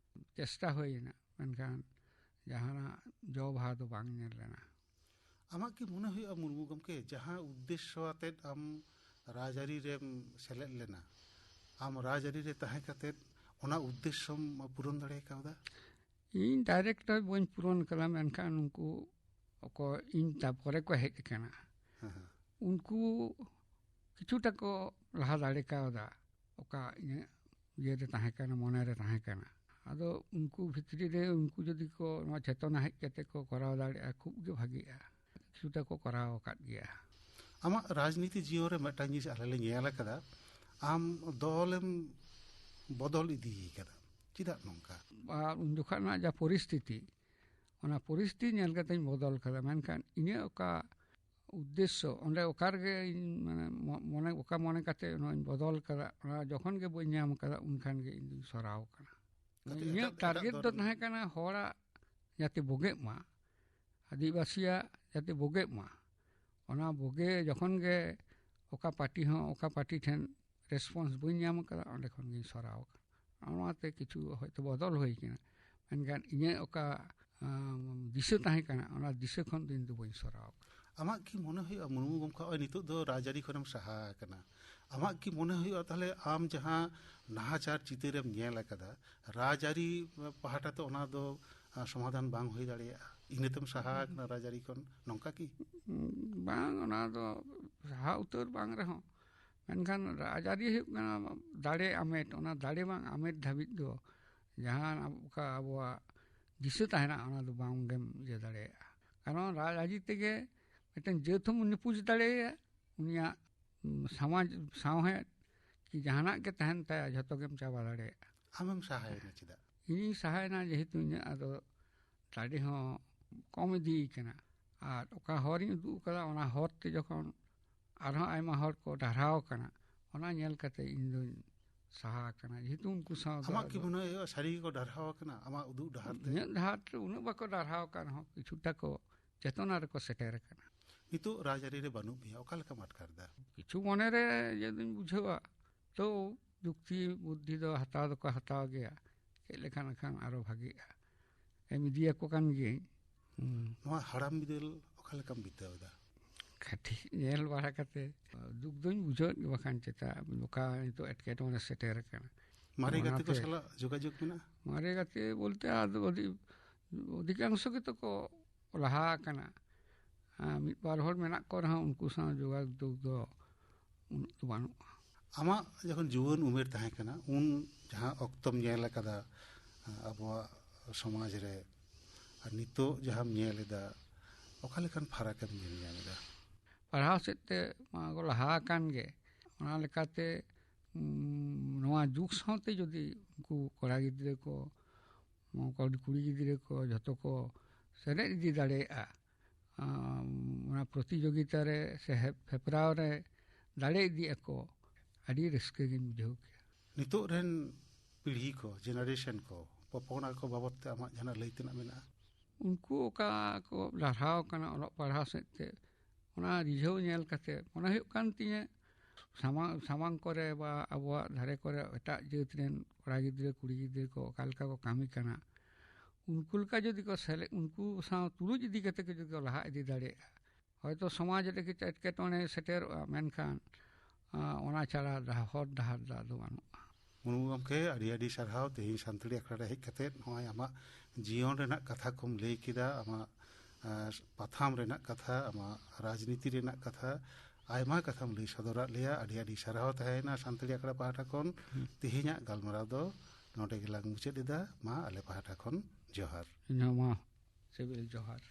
ᱪᱮᱥᱴᱟ ᱦᱩᱭᱮᱱᱟ, ᱢᱮᱱᱠᱷᱟᱱ ᱡᱟᱦᱟᱱᱟᱜ ᱡᱚ ᱵᱟᱦᱟ ᱫᱚ ᱵᱟᱝ ᱧᱮᱞ ᱞᱮᱱᱟ᱾ ᱟᱢᱟᱜ ᱠᱤ ᱢᱚᱱᱮ ᱦᱩᱭᱩᱜᱼᱟ, ᱢᱩᱨᱢᱩ ᱜᱚᱢᱠᱮ, ᱡᱟᱦᱟᱸ ᱩᱫᱽᱫᱮᱥᱥᱚ ᱟᱛᱮᱫ ᱟᱢ ᱨᱟᱡᱽᱟᱹᱨᱤ ᱨᱮᱢ ᱥᱮᱞᱮᱫ ᱞᱮᱱᱟ, ᱟᱢ ᱨᱟᱡᱽᱟᱹᱨᱤ ᱨᱮ ᱛᱟᱦᱮᱸ ᱠᱟᱛᱮᱫ ᱚᱱᱟ ᱩᱫᱽᱫᱮᱥᱥᱚᱢ ᱯᱩᱨᱚᱱ ᱫᱟᱲᱮ ᱠᱟᱣᱫᱟ? ᱤᱧ direct ᱫᱚ ᱵᱟᱹᱧ ᱯᱩᱨᱚᱱ ᱠᱟᱫᱟ, ᱢᱮᱱᱠᱷᱟᱱ ᱩᱱᱠᱩ ᱚᱠᱚᱭ ᱤᱧ ᱛᱟᱨᱯᱚᱨᱮ ᱠᱚ ᱦᱮᱡ ᱟᱠᱟᱱᱟ, ᱦᱮᱸ, ᱦᱮᱸ᱾ ᱩᱱᱠᱩ ᱠᱤᱪᱷᱩᱴᱟ ᱠᱚ ᱞᱟᱦᱟ ᱫᱟᱲᱮ ᱠᱟᱣᱫᱟ, ᱚᱠᱟ ᱤᱧᱟᱹᱜ ᱤᱭᱟᱹᱨᱮ ᱛᱟᱦᱮᱸ ᱠᱟᱱᱟ, ᱢᱚᱱᱮᱨᱮ ᱛᱟᱦᱮᱸ ᱠᱟᱱᱟ᱾ ᱟᱫᱚ ᱩᱱᱠᱩ ᱵᱷᱤᱛᱨᱤ ᱨᱮ ᱩᱱᱠᱩ ᱡᱩᱫᱤ ᱠᱚ ᱱᱚᱣᱟ ᱪᱮᱛᱚᱱᱟ ᱦᱮᱡ ᱠᱟᱛᱮ ᱠᱚ ᱠᱚᱨᱟᱣ ᱫᱟᱲᱮᱭᱟᱜᱼᱟ, ᱠᱷᱩᱵ ᱜᱮ ᱵᱷᱟᱜᱤᱜᱼᱟ᱾ ᱠᱤᱪᱷᱩᱴᱟ ᱠᱚ ᱠᱚᱨᱟᱣ ᱟᱠᱟᱫ ᱜᱮᱭᱟ᱾ ᱟᱢᱟᱜ ᱨᱟᱡᱽᱱᱤᱛᱤ ᱡᱤᱭᱚᱱ ᱨᱮ ᱢᱤᱫᱴᱟᱝ ᱡᱤᱱᱤᱥ ᱟᱞᱮ ᱞᱮ ᱧᱮᱞ ᱟᱠᱟᱫᱟ, ᱟᱢ ᱫᱚᱞᱮᱢ ᱵᱚᱫᱚᱞ ᱤᱫᱤ ᱟᱠᱟᱫᱟ᱾ ᱪᱮᱫᱟᱜ ᱱᱚᱝᱠᱟ? ᱟᱨ ᱩᱱ ᱡᱚᱠᱷᱟᱜ ᱨᱮᱱᱟᱜ ᱡᱟ ᱯᱚᱨᱤᱥᱛᱷᱤᱛᱤ, ᱚᱱᱟ ᱯᱚᱨᱤᱥᱛᱷᱤᱛᱤ ᱧᱮᱞ ᱠᱟᱛᱮᱧ ᱵᱚᱫᱚᱞ ᱠᱟᱫᱟ᱾ ᱢᱮᱱᱠᱷᱟᱱ ᱤᱧᱟᱹᱜ ᱚᱠᱟ ᱩᱫᱽᱫᱮᱥᱥᱚ, ᱚᱸᱰᱮ ᱚᱠᱟ ᱨᱮᱜᱮ ᱤᱧ ᱢᱟᱱᱮ ᱢᱚ-, ᱢᱚᱱᱮ, ᱚᱠᱟ ᱢᱚᱱᱮ ᱠᱟᱛᱮ ᱱᱚᱣᱟᱧ ᱵᱚᱫᱚᱞ ᱠᱟᱫᱟ, ᱚᱱᱟ ᱡᱚᱠᱷᱚᱱ ᱜᱮ ᱵᱟᱹᱧ ᱧᱟᱢ ᱠᱟᱫᱟ, ᱩᱱᱠᱷᱟᱱ ᱜᱮ ᱤᱧ ᱫᱩᱧ ᱥᱚᱨᱟᱣ ᱠᱟᱱᱟ᱾ ᱟᱫᱚ ᱤᱧᱟᱹᱜ ᱮᱴᱟᱜ, ᱮᱴᱟᱜ ᱴᱟᱨᱜᱮᱴ ᱫᱚ ᱫᱚᱞ ᱨᱮᱱ ᱛᱟᱦᱮᱸ ᱠᱟᱱᱟ ᱦᱚᱲᱟᱜ ᱡᱟᱛᱮ ᱵᱩᱜᱮᱜ ᱢᱟ, ᱟᱹᱫᱤᱵᱟᱹᱥᱤᱭᱟᱜ ᱡᱟᱛᱮ ᱵᱩᱜᱮᱜ ᱢᱟ᱾ ᱚᱱᱟ ᱵᱩᱜᱮ ᱡᱚᱠᱷᱚᱱ ᱜᱮ ᱚᱠᱟ ᱯᱟᱨᱴᱤ ᱦᱚᱸ ᱚᱠᱟ ᱯᱟᱨᱴᱤ ᱴᱷᱮᱱ ᱨᱮᱥᱯᱚᱱᱥ ᱵᱟᱹᱧ ᱧᱟᱢ ᱟᱠᱟᱫᱟ, ᱚᱸᱰᱮ ᱠᱷᱚᱱ ᱜᱤᱧ ᱥᱚᱨᱟᱣ ᱟᱠᱟᱱᱟ᱾ ᱚᱱᱟᱛᱮ ᱠᱤᱪᱷᱩ ᱦᱚᱭᱛᱳ ᱵᱚᱫᱚᱞ ᱦᱩᱭ ᱠᱟᱱᱟ, ᱢᱮᱱᱠᱷᱟᱱ ᱤᱧᱟᱹᱜ ᱚᱠᱟ, ᱟᱸ, ᱫᱤᱥᱟᱹ ᱛᱟᱦᱮᱸ ᱠᱟᱱᱟ, ᱚᱱᱟ ᱫᱤᱥᱟᱹ ᱠᱷᱚᱱ ᱫᱚ ᱤᱧ ᱫᱚ ᱵᱟᱹᱧ ᱥᱚᱨᱟᱣ ᱟᱠᱟᱱᱟ᱾ ᱟᱢᱟᱜ ᱠᱤ ᱢᱚᱱᱮ ᱦᱩᱭᱩᱜᱼᱟ, ᱢᱩᱨᱢᱩ ᱜᱚᱢᱠᱮ ᱱᱚᱜᱼᱚᱭ ᱱᱤᱛᱚᱜ ᱫᱚ ᱨᱟᱡᱽᱟᱹᱨᱤ ᱠᱷᱚᱱᱮᱢ ᱥᱟᱦᱟ ᱟᱠᱟᱱᱟ, ᱟᱢᱟᱜ ᱠᱤ ᱢᱚᱱᱮ ᱦᱩᱭᱩᱜᱼᱟ ᱛᱟᱦᱞᱮ ᱟᱢ ᱡᱟᱦᱟᱸ ᱱᱟᱦᱟᱪᱟᱨ ᱪᱤᱛᱟᱹᱨᱮᱢ ᱧᱮᱞ ᱟᱠᱟᱫᱟ, ᱨᱟᱡᱽᱟᱹᱨᱤ ᱯᱟᱦᱴᱟ ᱛᱮ ᱚᱱᱟ ᱫᱚ, ᱟᱸ, ᱥᱚᱢᱟᱫᱷᱟᱱ ᱵᱟᱝ ᱦᱩᱭ ᱫᱟᱲᱮᱭᱟᱜᱼᱟ, ᱤᱱᱟᱹᱛᱮᱢ ᱥᱟᱦᱟ ᱟᱠᱟᱱᱟ ᱨᱟᱡᱽᱟᱹᱨᱤ ᱠᱷᱚᱱ, ᱱᱚᱝᱠᱟ ᱠᱤ? ᱵᱟᱝ, ᱚᱱᱟ ᱫᱚ ᱥᱟᱦᱟ ᱩᱛᱟᱹᱨ ᱵᱟᱝ ᱨᱮᱦᱚᱸ, ᱢᱮᱱᱠᱷᱟᱱ ᱨᱟᱡᱽᱟᱹᱨᱤ ᱦᱩᱭᱩᱜ ᱠᱟᱱᱟ ᱫᱟᱲᱮ ᱟᱢᱮᱴ᱾ ᱚᱱᱟ ᱫᱟᱲᱮ ᱵᱟᱝ ᱟᱢᱮᱴ ᱫᱷᱟᱹᱵᱤᱡ ᱫᱚ ᱡᱟᱦᱟᱸ ᱚᱠᱟ ᱟᱵᱚᱣᱟᱜ ᱫᱤᱥᱟᱹ ᱛᱟᱦᱮᱱᱟ, ᱚᱱᱟ ᱫᱚ ᱵᱟᱝ ᱜᱮᱢ ᱤᱭᱟᱹ ᱫᱟᱲᱮᱭᱟᱜᱼᱟ᱾ ᱠᱟᱨᱚᱱ ᱨᱟᱡᱽᱟᱹᱨᱤ ᱛᱮᱜᱮ ᱢᱤᱫᱴᱮᱱ ᱡᱟᱹᱛ ᱦᱚᱸᱢ ᱱᱤᱯᱩᱡ ᱫᱟᱲᱮᱭᱟᱭᱟ, ᱩᱱᱤᱭᱟᱜ, ᱩᱢ, ᱥᱚᱢᱟᱡᱽ, ᱥᱟᱶᱦᱮᱫ ᱠᱤ ᱡᱟᱦᱟᱱᱟᱜ ᱜᱮ ᱛᱟᱦᱮᱱ ᱛᱟᱭᱟ, ᱡᱷᱚᱛᱚ ᱜᱮᱢ ᱪᱟᱵᱟ ᱫᱟᱲᱮᱭᱟᱜᱼᱟ᱾ ᱟᱢᱮᱢ ᱥᱟᱦᱟᱭᱮᱱᱟ ᱪᱮᱫᱟᱜ? ᱤᱧᱤᱧ ᱥᱟᱦᱟᱭᱮᱱᱟ, ᱡᱮᱦᱮᱛᱩ ᱤᱧᱟᱹᱜ ᱟᱫᱚ ᱫᱟᱲᱮ ᱦᱚᱸ ᱠᱚᱢ ᱤᱫᱤᱭ ᱠᱟᱱᱟ᱾ ᱟᱨ ᱚᱠᱟ ᱦᱚᱨᱤᱧ ᱩᱫᱩᱜ ᱟᱠᱟᱫᱟ, ᱚᱱᱟ ᱦᱚᱨ ᱛᱮ ᱡᱚᱠᱷᱚᱱ ᱟᱨᱦᱚᱸ ᱟᱭᱢᱟ ᱦᱚᱲ ᱠᱚ ᱰᱟᱨᱦᱟᱣ ᱟᱠᱟᱱᱟ, ᱚᱱᱟ ᱧᱮᱞ ᱠᱟᱛᱮ ᱤᱧ ᱫᱚᱧ ᱥᱟᱦᱟ ᱟᱠᱟᱱᱟ᱾ ᱡᱮᱦᱮᱛᱩ ᱩᱱᱠᱩ ᱥᱟᱶ ᱫᱚ ᱟᱢᱟᱜ ᱠᱤ ᱟᱫᱚ ᱢᱚᱱᱮ ᱦᱩᱭᱩᱜᱼᱟ ᱥᱟᱹᱨᱤ ᱜᱮᱠᱚ ᱰᱟᱨᱦᱟᱣ ᱟᱠᱟᱱᱟ ᱟᱢᱟᱜ ᱩᱫᱩᱜ ᱰᱟᱦᱟᱨ ᱛᱮ? ᱤᱧᱟᱹᱜ ᱰᱟᱦᱟᱨ ᱛᱮ ᱩᱱᱟᱹᱜ ᱵᱟᱠᱚ ᱰᱟᱨᱦᱟᱣ ᱟᱠᱟᱱ ᱨᱮᱦᱚᱸ, ᱠᱤᱪᱷᱩᱴᱟ ᱠᱚ ᱪᱮᱛᱚᱱᱟ ᱨᱮᱠᱚ ᱥᱮᱴᱮᱨ ᱟᱠᱟᱱᱟ᱾ ᱱᱤᱛᱚᱜ ᱨᱟᱡᱽᱟᱹᱨᱤ ᱨᱮ ᱵᱟᱹᱱᱩᱜ ᱢᱮᱭᱟ, ᱚᱠᱟ ᱞᱮᱠᱟᱢ ᱟᱴᱠᱟᱨ ᱮᱫᱟ? ᱠᱤᱪᱷᱩ ᱢᱚᱱᱮᱨᱮ ᱤᱭᱟᱹ ᱫᱩᱧ ᱵᱩᱡᱷᱟᱹᱣᱟ, ᱛᱚ ᱡᱩᱠᱛᱤ ᱵᱩᱫᱽᱫᱷᱤ ᱫᱚ ᱦᱟᱛᱟᱣ ᱫᱚᱠᱚ ᱦᱟᱛᱟᱣ ᱜᱮᱭᱟ, ᱪᱮᱫ ᱞᱮᱠᱟ ᱞᱮᱠᱷᱟᱱ ᱟᱨᱚ ᱵᱷᱟᱜᱤᱜᱼᱟ, ᱮᱢ ᱤᱫᱤᱭᱟᱠᱚ ᱠᱟᱱ ᱜᱤᱭᱟᱹᱧ᱾ ᱦᱩᱸ᱾ ᱱᱚᱣᱟ ᱦᱟᱲᱟᱢ ᱵᱤᱫᱟᱹᱞ ᱚᱠᱟ ᱞᱮᱠᱟᱢ ᱵᱤᱛᱟᱹᱣ ᱮᱫᱟ? ᱠᱟᱹᱴᱤᱡ ᱧᱮᱞ ᱵᱟᱲᱟ ᱠᱟᱛᱮ ᱫᱩᱠ ᱫᱚᱧ ᱵᱩᱡᱷᱟᱹᱣᱮᱫ ᱜᱮ, ᱵᱟᱠᱷᱟᱱ ᱪᱮᱛᱟ ᱱᱚᱝᱠᱟ ᱱᱤᱛᱚᱜ ᱮᱴᱠᱮᱴᱚᱬᱮ ᱥᱮᱴᱮᱨ ᱟᱠᱟᱱᱟ᱾ ᱢᱟᱨᱮ ᱜᱟᱛᱮ ᱠᱚ ᱚᱱᱟᱛᱮ ᱥᱟᱞᱟᱜ ᱡᱳᱜᱟᱡᱳᱜᱽ ᱢᱮᱱᱟᱜᱼᱟ? ᱢᱟᱨᱮ ᱜᱟᱛᱮ ᱵᱚᱞᱛᱮ ᱟᱫᱚ ᱟᱹᱰᱤ ᱚᱫᱷᱤᱠᱟᱝᱥᱚ ᱜᱮᱛᱚ ᱠᱚ ᱞᱟᱦᱟ ᱟᱠᱟᱱᱟ᱾ ᱟᱨ ᱢᱤᱫ ᱵᱟᱨ ᱦᱚᱲ ᱢᱮᱱᱟᱜ ᱠᱚ ᱨᱮᱦᱚᱸ, ᱩᱱᱠᱩ ᱥᱟᱶ ᱡᱳᱜᱟᱡᱳᱜᱽ ᱫᱚ ᱩᱱᱟᱹᱜ ᱫᱚ ᱵᱟᱹᱱᱩᱜᱼᱟ᱾ ᱟᱢᱟᱜ ᱡᱚᱠᱷᱚᱱ ᱡᱩᱣᱟᱹᱱ ᱩᱢᱮᱨ ᱛᱟᱦᱮᱸ ᱠᱟᱱᱟ, ᱩᱱ ᱡᱟᱦᱟᱸ ᱚᱠᱛᱚᱢ ᱧᱮᱞ ᱟᱠᱟᱫᱟ, ᱟᱵᱚᱣᱟᱜ ᱥᱚᱢᱟᱡᱽ ᱨᱮ, ᱟᱨ ᱱᱤᱛᱚᱜ ᱡᱟᱦᱟᱸᱢ ᱧᱮᱞ ᱮᱫᱟ, ᱚᱠᱟ ᱞᱮᱠᱟᱱ ᱯᱷᱟᱨᱟᱠ ᱮᱢ ᱧᱮᱞ ᱧᱟᱢ ᱮᱫᱟ? ᱯᱟᱲᱦᱟᱣ ᱥᱮᱫ ᱛᱮ ᱢᱟ ᱠᱚ ᱞᱟᱦᱟ ᱟᱠᱟᱱ ᱜᱮ, ᱚᱱᱟ ᱞᱮᱠᱟᱛᱮ ᱩᱸ, ᱱᱚᱣᱟ ᱡᱩᱜᱽ ᱥᱟᱶᱛᱮ ᱡᱩᱫᱤ ᱩᱱᱠᱩ ᱠᱚᱲᱟ ᱜᱤᱫᱽᱨᱟᱹ ᱠᱚ, ᱠᱩᱲᱤ ᱜᱤᱫᱽᱨᱟᱹ ᱠᱚ ᱡᱷᱚᱛᱚ ᱠᱚ ᱥᱮᱞᱮᱫ ᱤᱫᱤ ᱫᱟᱲᱮᱭᱟᱜᱼᱟ, ᱟᱸ, ᱚᱱᱟ ᱯᱨᱚᱛᱤᱡᱳᱜᱤᱛᱟ ᱨᱮ ᱥᱮ ᱦᱮᱯ-, ᱦᱮᱯᱨᱟᱣ ᱨᱮ ᱫᱟᱲᱮ ᱤᱫᱤᱜ ᱟᱠᱚ, ᱟᱹᱰᱤ ᱨᱟᱹᱥᱠᱟᱹ ᱜᱤᱧ ᱵᱩᱡᱷᱟᱹᱣ ᱠᱮᱭᱟ᱾ ᱱᱤᱛᱚᱜ ᱨᱮᱱ ᱯᱤᱲᱦᱤ ᱠᱚ, ᱡᱮᱱᱟᱨᱮᱥᱚᱱ ᱠᱚ, ᱯᱚᱯᱚᱝᱲᱟ ᱠᱚ ᱵᱟᱵᱚᱫ ᱛᱮ ᱟᱢᱟᱜ ᱡᱟᱦᱟᱱᱟᱜ ᱞᱟᱹᱭ ᱛᱮᱱᱟᱜ ᱢᱮᱱᱟᱜᱼᱟ? ᱩᱱᱠᱩ ᱚᱠᱟ ᱠᱚ ᱞᱟᱦᱟᱣ ᱠᱟᱱᱟ ᱚᱞᱚᱜ ᱯᱟᱲᱦᱟᱣ ᱥᱮᱫ ᱛᱮ, ᱚᱱᱟ ᱨᱤᱡᱷᱟᱹᱣ ᱧᱮᱞ ᱠᱟᱛᱮ ᱢᱚᱱᱮ ᱦᱩᱭᱩᱜ ᱠᱟᱱ ᱛᱤᱧᱟᱹ, ᱥᱟᱢᱟᱝ, ᱥᱟᱢᱟᱝ ᱠᱚᱨᱮ ᱵᱟ ᱟᱵᱚᱣᱟᱜ ᱫᱷᱟᱨᱮ ᱠᱚᱨᱮ ᱮᱴᱟᱜ ᱡᱟᱹᱛ ᱨᱮᱱ ᱠᱚᱲᱟ ᱜᱤᱫᱽᱨᱟᱹ, ᱠᱩᱲᱤ ᱜᱤᱫᱽᱨᱟᱹ ᱠᱚ ᱚᱠᱟ ᱞᱮᱠᱟ ᱠᱚ ᱠᱟᱹᱢᱤ ᱠᱟᱱᱟ, ᱩᱱᱠᱩ ᱞᱮᱠᱟ ᱡᱩᱫᱤ ᱠᱚ ᱥᱮᱞᱮᱫ, ᱩᱱᱠᱩ ᱥᱟᱶ ᱛᱩᱞᱩᱡ ᱤᱫᱤ ᱠᱟᱛᱮ ᱠᱚ ᱡᱩᱫᱤ ᱠᱚ ᱞᱟᱦᱟ ᱤᱫᱤ ᱫᱟᱲᱮᱭᱟᱜᱼᱟ, ᱦᱚᱭᱛᱚ ᱥᱚᱢᱟᱡᱽ ᱨᱮ ᱠᱤᱪᱷᱩ ᱮᱴᱠᱮᱴᱚᱬᱮ ᱥᱮᱴᱮᱨᱚᱜᱼᱟ, ᱢᱮᱱᱠᱷᱟᱱ, ᱟᱸ, ᱚᱱᱟ ᱪᱷᱟᱲᱟ ᱰᱟᱦ-, ᱦᱚᱨ ᱰᱟᱦᱟᱨ ᱫᱚ ᱟᱫᱚ ᱵᱟᱹᱱᱩᱜᱼᱟ᱾ ᱢᱩᱨᱢᱩ ᱜᱚᱢᱠᱮ, ᱟᱹᱰᱤ ᱟᱹᱰᱤ ᱥᱟᱨᱦᱟᱣ ᱛᱮᱦᱮᱧ ᱥᱟᱱᱛᱟᱲᱤ ᱟᱠᱷᱲᱟ ᱨᱮ ᱦᱮᱡ ᱠᱟᱛᱮ ᱱᱚᱜᱼᱚᱭ ᱟᱢᱟᱜ ᱡᱤᱭᱚᱱ ᱨᱮᱱᱟᱜ ᱠᱟᱛᱷᱟ ᱠᱚᱢ ᱞᱟᱹᱭ ᱠᱮᱫᱟ, ᱟᱢᱟᱜ, ᱟᱸ, ᱯᱟᱛᱷᱟᱢ ᱨᱮᱱᱟᱜ ᱠᱟᱛᱷᱟ, ᱟᱢᱟᱜ ᱨᱟᱡᱽᱱᱤᱛᱤ ᱨᱮᱱᱟᱜ ᱠᱟᱛᱷᱟ, ᱟᱭᱢᱟ ᱠᱟᱛᱷᱟᱢ ᱞᱟᱹᱭ ᱥᱚᱫᱚᱨᱟᱫ ᱞᱮᱭᱟ᱾ ᱟᱹᱰᱤ ᱟᱹᱰᱤ ᱥᱟᱨᱦᱟᱣ ᱛᱟᱦᱮᱸᱭᱮᱱᱟ ᱥᱟᱱᱛᱟᱲᱤ ᱟᱠᱷᱲᱟ ᱯᱟᱦᱴᱟ ᱠᱷᱚᱱ᱾ ᱦᱩᱸ᱾ ᱛᱮᱦᱮᱧᱟᱜ ᱜᱟᱞᱢᱟᱨᱟᱣ ᱫᱚ ᱱᱚᱰᱮ ᱜᱮᱞᱟᱝ ᱢᱩᱪᱟᱹᱫ ᱮᱫᱟ᱾ ᱢᱟ ᱟᱞᱮ ᱯᱟᱦᱴᱟ ᱠᱷᱚᱱ ᱡᱚᱦᱟᱨ᱾ ᱤᱧ ᱦᱚᱸ ᱢᱟ ᱥᱤᱵᱤᱞ ᱡᱚᱦᱟᱨ᱾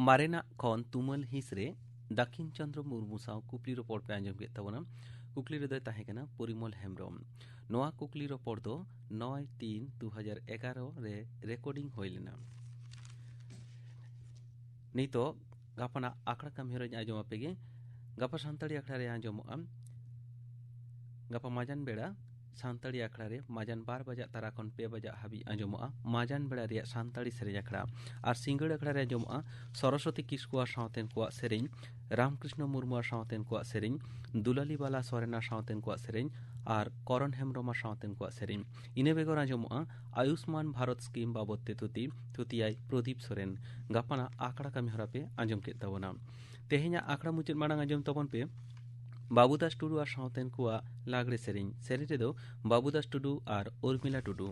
ᱢᱟᱨᱮᱱᱟᱜ ᱠᱷᱚᱱ ᱛᱩᱢᱟᱹᱞ ᱦᱤᱸᱥ ᱨᱮ ᱫᱟᱠᱷᱤᱱ ᱪᱚᱸᱫᱽᱨᱚ ᱢᱩᱨᱢᱩ ᱥᱟᱶ ᱠᱩᱠᱞᱤ ᱨᱚᱯᱚᱲ ᱯᱮ ᱟᱸᱡᱚᱢ ᱠᱮᱫ ᱛᱟᱵᱚᱱᱟ᱾ ᱠᱩᱠᱞᱤ ᱨᱮᱫᱚᱭ ᱛᱟᱦᱮᱸ ᱠᱟᱱᱟ ᱯᱚᱨᱤᱢᱚᱞ ᱦᱮᱢᱵᱨᱚᱢ᱾ ᱱᱚᱣᱟ ᱠᱩᱠᱞᱤ ᱨᱚᱯᱚᱲ ᱫᱚ ᱱᱚᱭ ᱛᱤᱱ ᱫᱩ ᱦᱟᱡᱟᱨ ᱮᱜᱟᱨᱚ ᱨᱮ ᱨᱮᱠᱚᱨᱰᱤᱝ ᱦᱩᱭ ᱞᱮᱱᱟ᱾ ᱱᱤᱛᱚᱜ ᱜᱟᱯᱟᱱᱟᱜ ᱟᱠᱷᱲᱟ ᱠᱟᱹᱢᱤ ᱦᱚᱨᱟᱧ ᱟᱸᱡᱚᱢ ᱟᱯᱮ ᱜᱮ᱾ ᱜᱟᱯᱟ ᱥᱟᱱᱛᱟᱲᱤ ᱟᱠᱷᱲᱟ ᱨᱮ ᱟᱸᱡᱚᱢᱚᱜᱼᱟ, ᱜᱟᱯᱟ ᱢᱟᱡᱟᱱ ᱵᱮᱲᱟ ᱥᱟᱱᱛᱟᱲᱤ ᱟᱠᱷᱲᱟ ᱨᱮ ᱢᱟᱡᱟᱱ ᱵᱟᱨ ᱵᱟᱡᱟᱜ ᱛᱟᱨᱟ ᱠᱷᱚᱱ ᱯᱮ ᱵᱟᱡᱟᱜ ᱦᱟᱹᱵᱤᱡ ᱟᱸᱡᱚᱢᱚᱜᱼᱟ ᱢᱟᱡᱟᱱ ᱵᱮᱲᱟ ᱨᱮᱭᱟᱜ ᱥᱟᱱᱛᱟᱲᱤ ᱥᱮᱨᱮᱧ ᱟᱠᱷᱲᱟ᱾ ᱟᱨ ᱥᱤᱸᱜᱟᱹᱲ ᱟᱠᱷᱲᱟ ᱨᱮ ᱟᱸᱡᱚᱢᱚᱜᱼᱟ ᱥᱚᱨᱚᱥᱚᱛᱤ ᱠᱤᱥᱠᱩᱣᱟᱜ ᱥᱟᱶᱛᱮᱱ ᱠᱚᱣᱟᱜ ᱥᱮᱨᱮᱧ, ᱨᱟᱢᱠᱨᱤᱥᱱᱚ ᱢᱩᱨᱢᱩᱣᱟᱜ ᱥᱟᱶᱛᱮᱱ ᱠᱚᱣᱟᱜ ᱥᱮᱨᱮᱧ, ᱫᱩᱞᱟᱞᱤ ᱵᱟᱞᱟ ᱥᱚᱨᱮᱱᱟᱜ ᱥᱟᱶᱛᱮᱱ ᱠᱚᱣᱟᱜ ᱥᱮᱨᱮᱧ ᱟᱨ ᱠᱚᱨᱚᱱ ᱦᱮᱢᱵᱨᱚᱢᱟᱜ ᱥᱟᱶᱛᱮᱱ ᱠᱚᱣᱟᱜ ᱥᱮᱨᱮᱧ᱾ ᱤᱱᱟᱹ ᱵᱮᱜᱚᱨ ᱟᱸᱡᱚᱢᱚᱜᱼᱟ ᱟᱭᱩᱥᱢᱟᱱ ᱵᱷᱟᱨᱚᱛ ᱥᱠᱤᱢ ᱵᱟᱵᱚᱫ ᱛᱮ ᱛᱷᱩᱛᱤ, ᱛᱷᱩᱛᱤᱭᱟᱭ ᱯᱨᱚᱫᱤᱯ ᱥᱚᱨᱮᱱ᱾ ᱜᱟᱯᱟᱱᱟᱜ ᱟᱠᱷᱲᱟ ᱠᱟᱹᱢᱤ ᱦᱚᱨᱟ ᱯᱮ ᱟᱸᱡᱚᱢ ᱠᱮᱫ ᱛᱟᱵᱚᱱᱟ᱾ ᱛᱮᱦᱮᱧᱟᱜ ᱟᱠᱷᱲᱟ ᱢᱩᱪᱟᱹᱫ ᱢᱟᱲᱟᱝ ᱟᱸᱡᱚᱢ ᱛᱟᱵᱚᱱ ᱯᱮ ᱵᱟᱵᱩᱫᱟᱥ ᱴᱩᱰᱩ ᱟᱨ ᱥᱟᱶᱛᱮᱱ ᱠᱚᱣᱟᱜ ᱞᱟᱜᱽᱲᱮ ᱥᱮᱨᱮᱧ᱾ ᱥᱮᱨᱮᱧ ᱨᱮᱫᱚ ᱵᱟᱵᱩᱫᱟᱥ ᱴᱩᱰᱩ ᱟᱨ ᱩᱨᱢᱤᱞᱟ ᱴᱩᱰᱩ᱾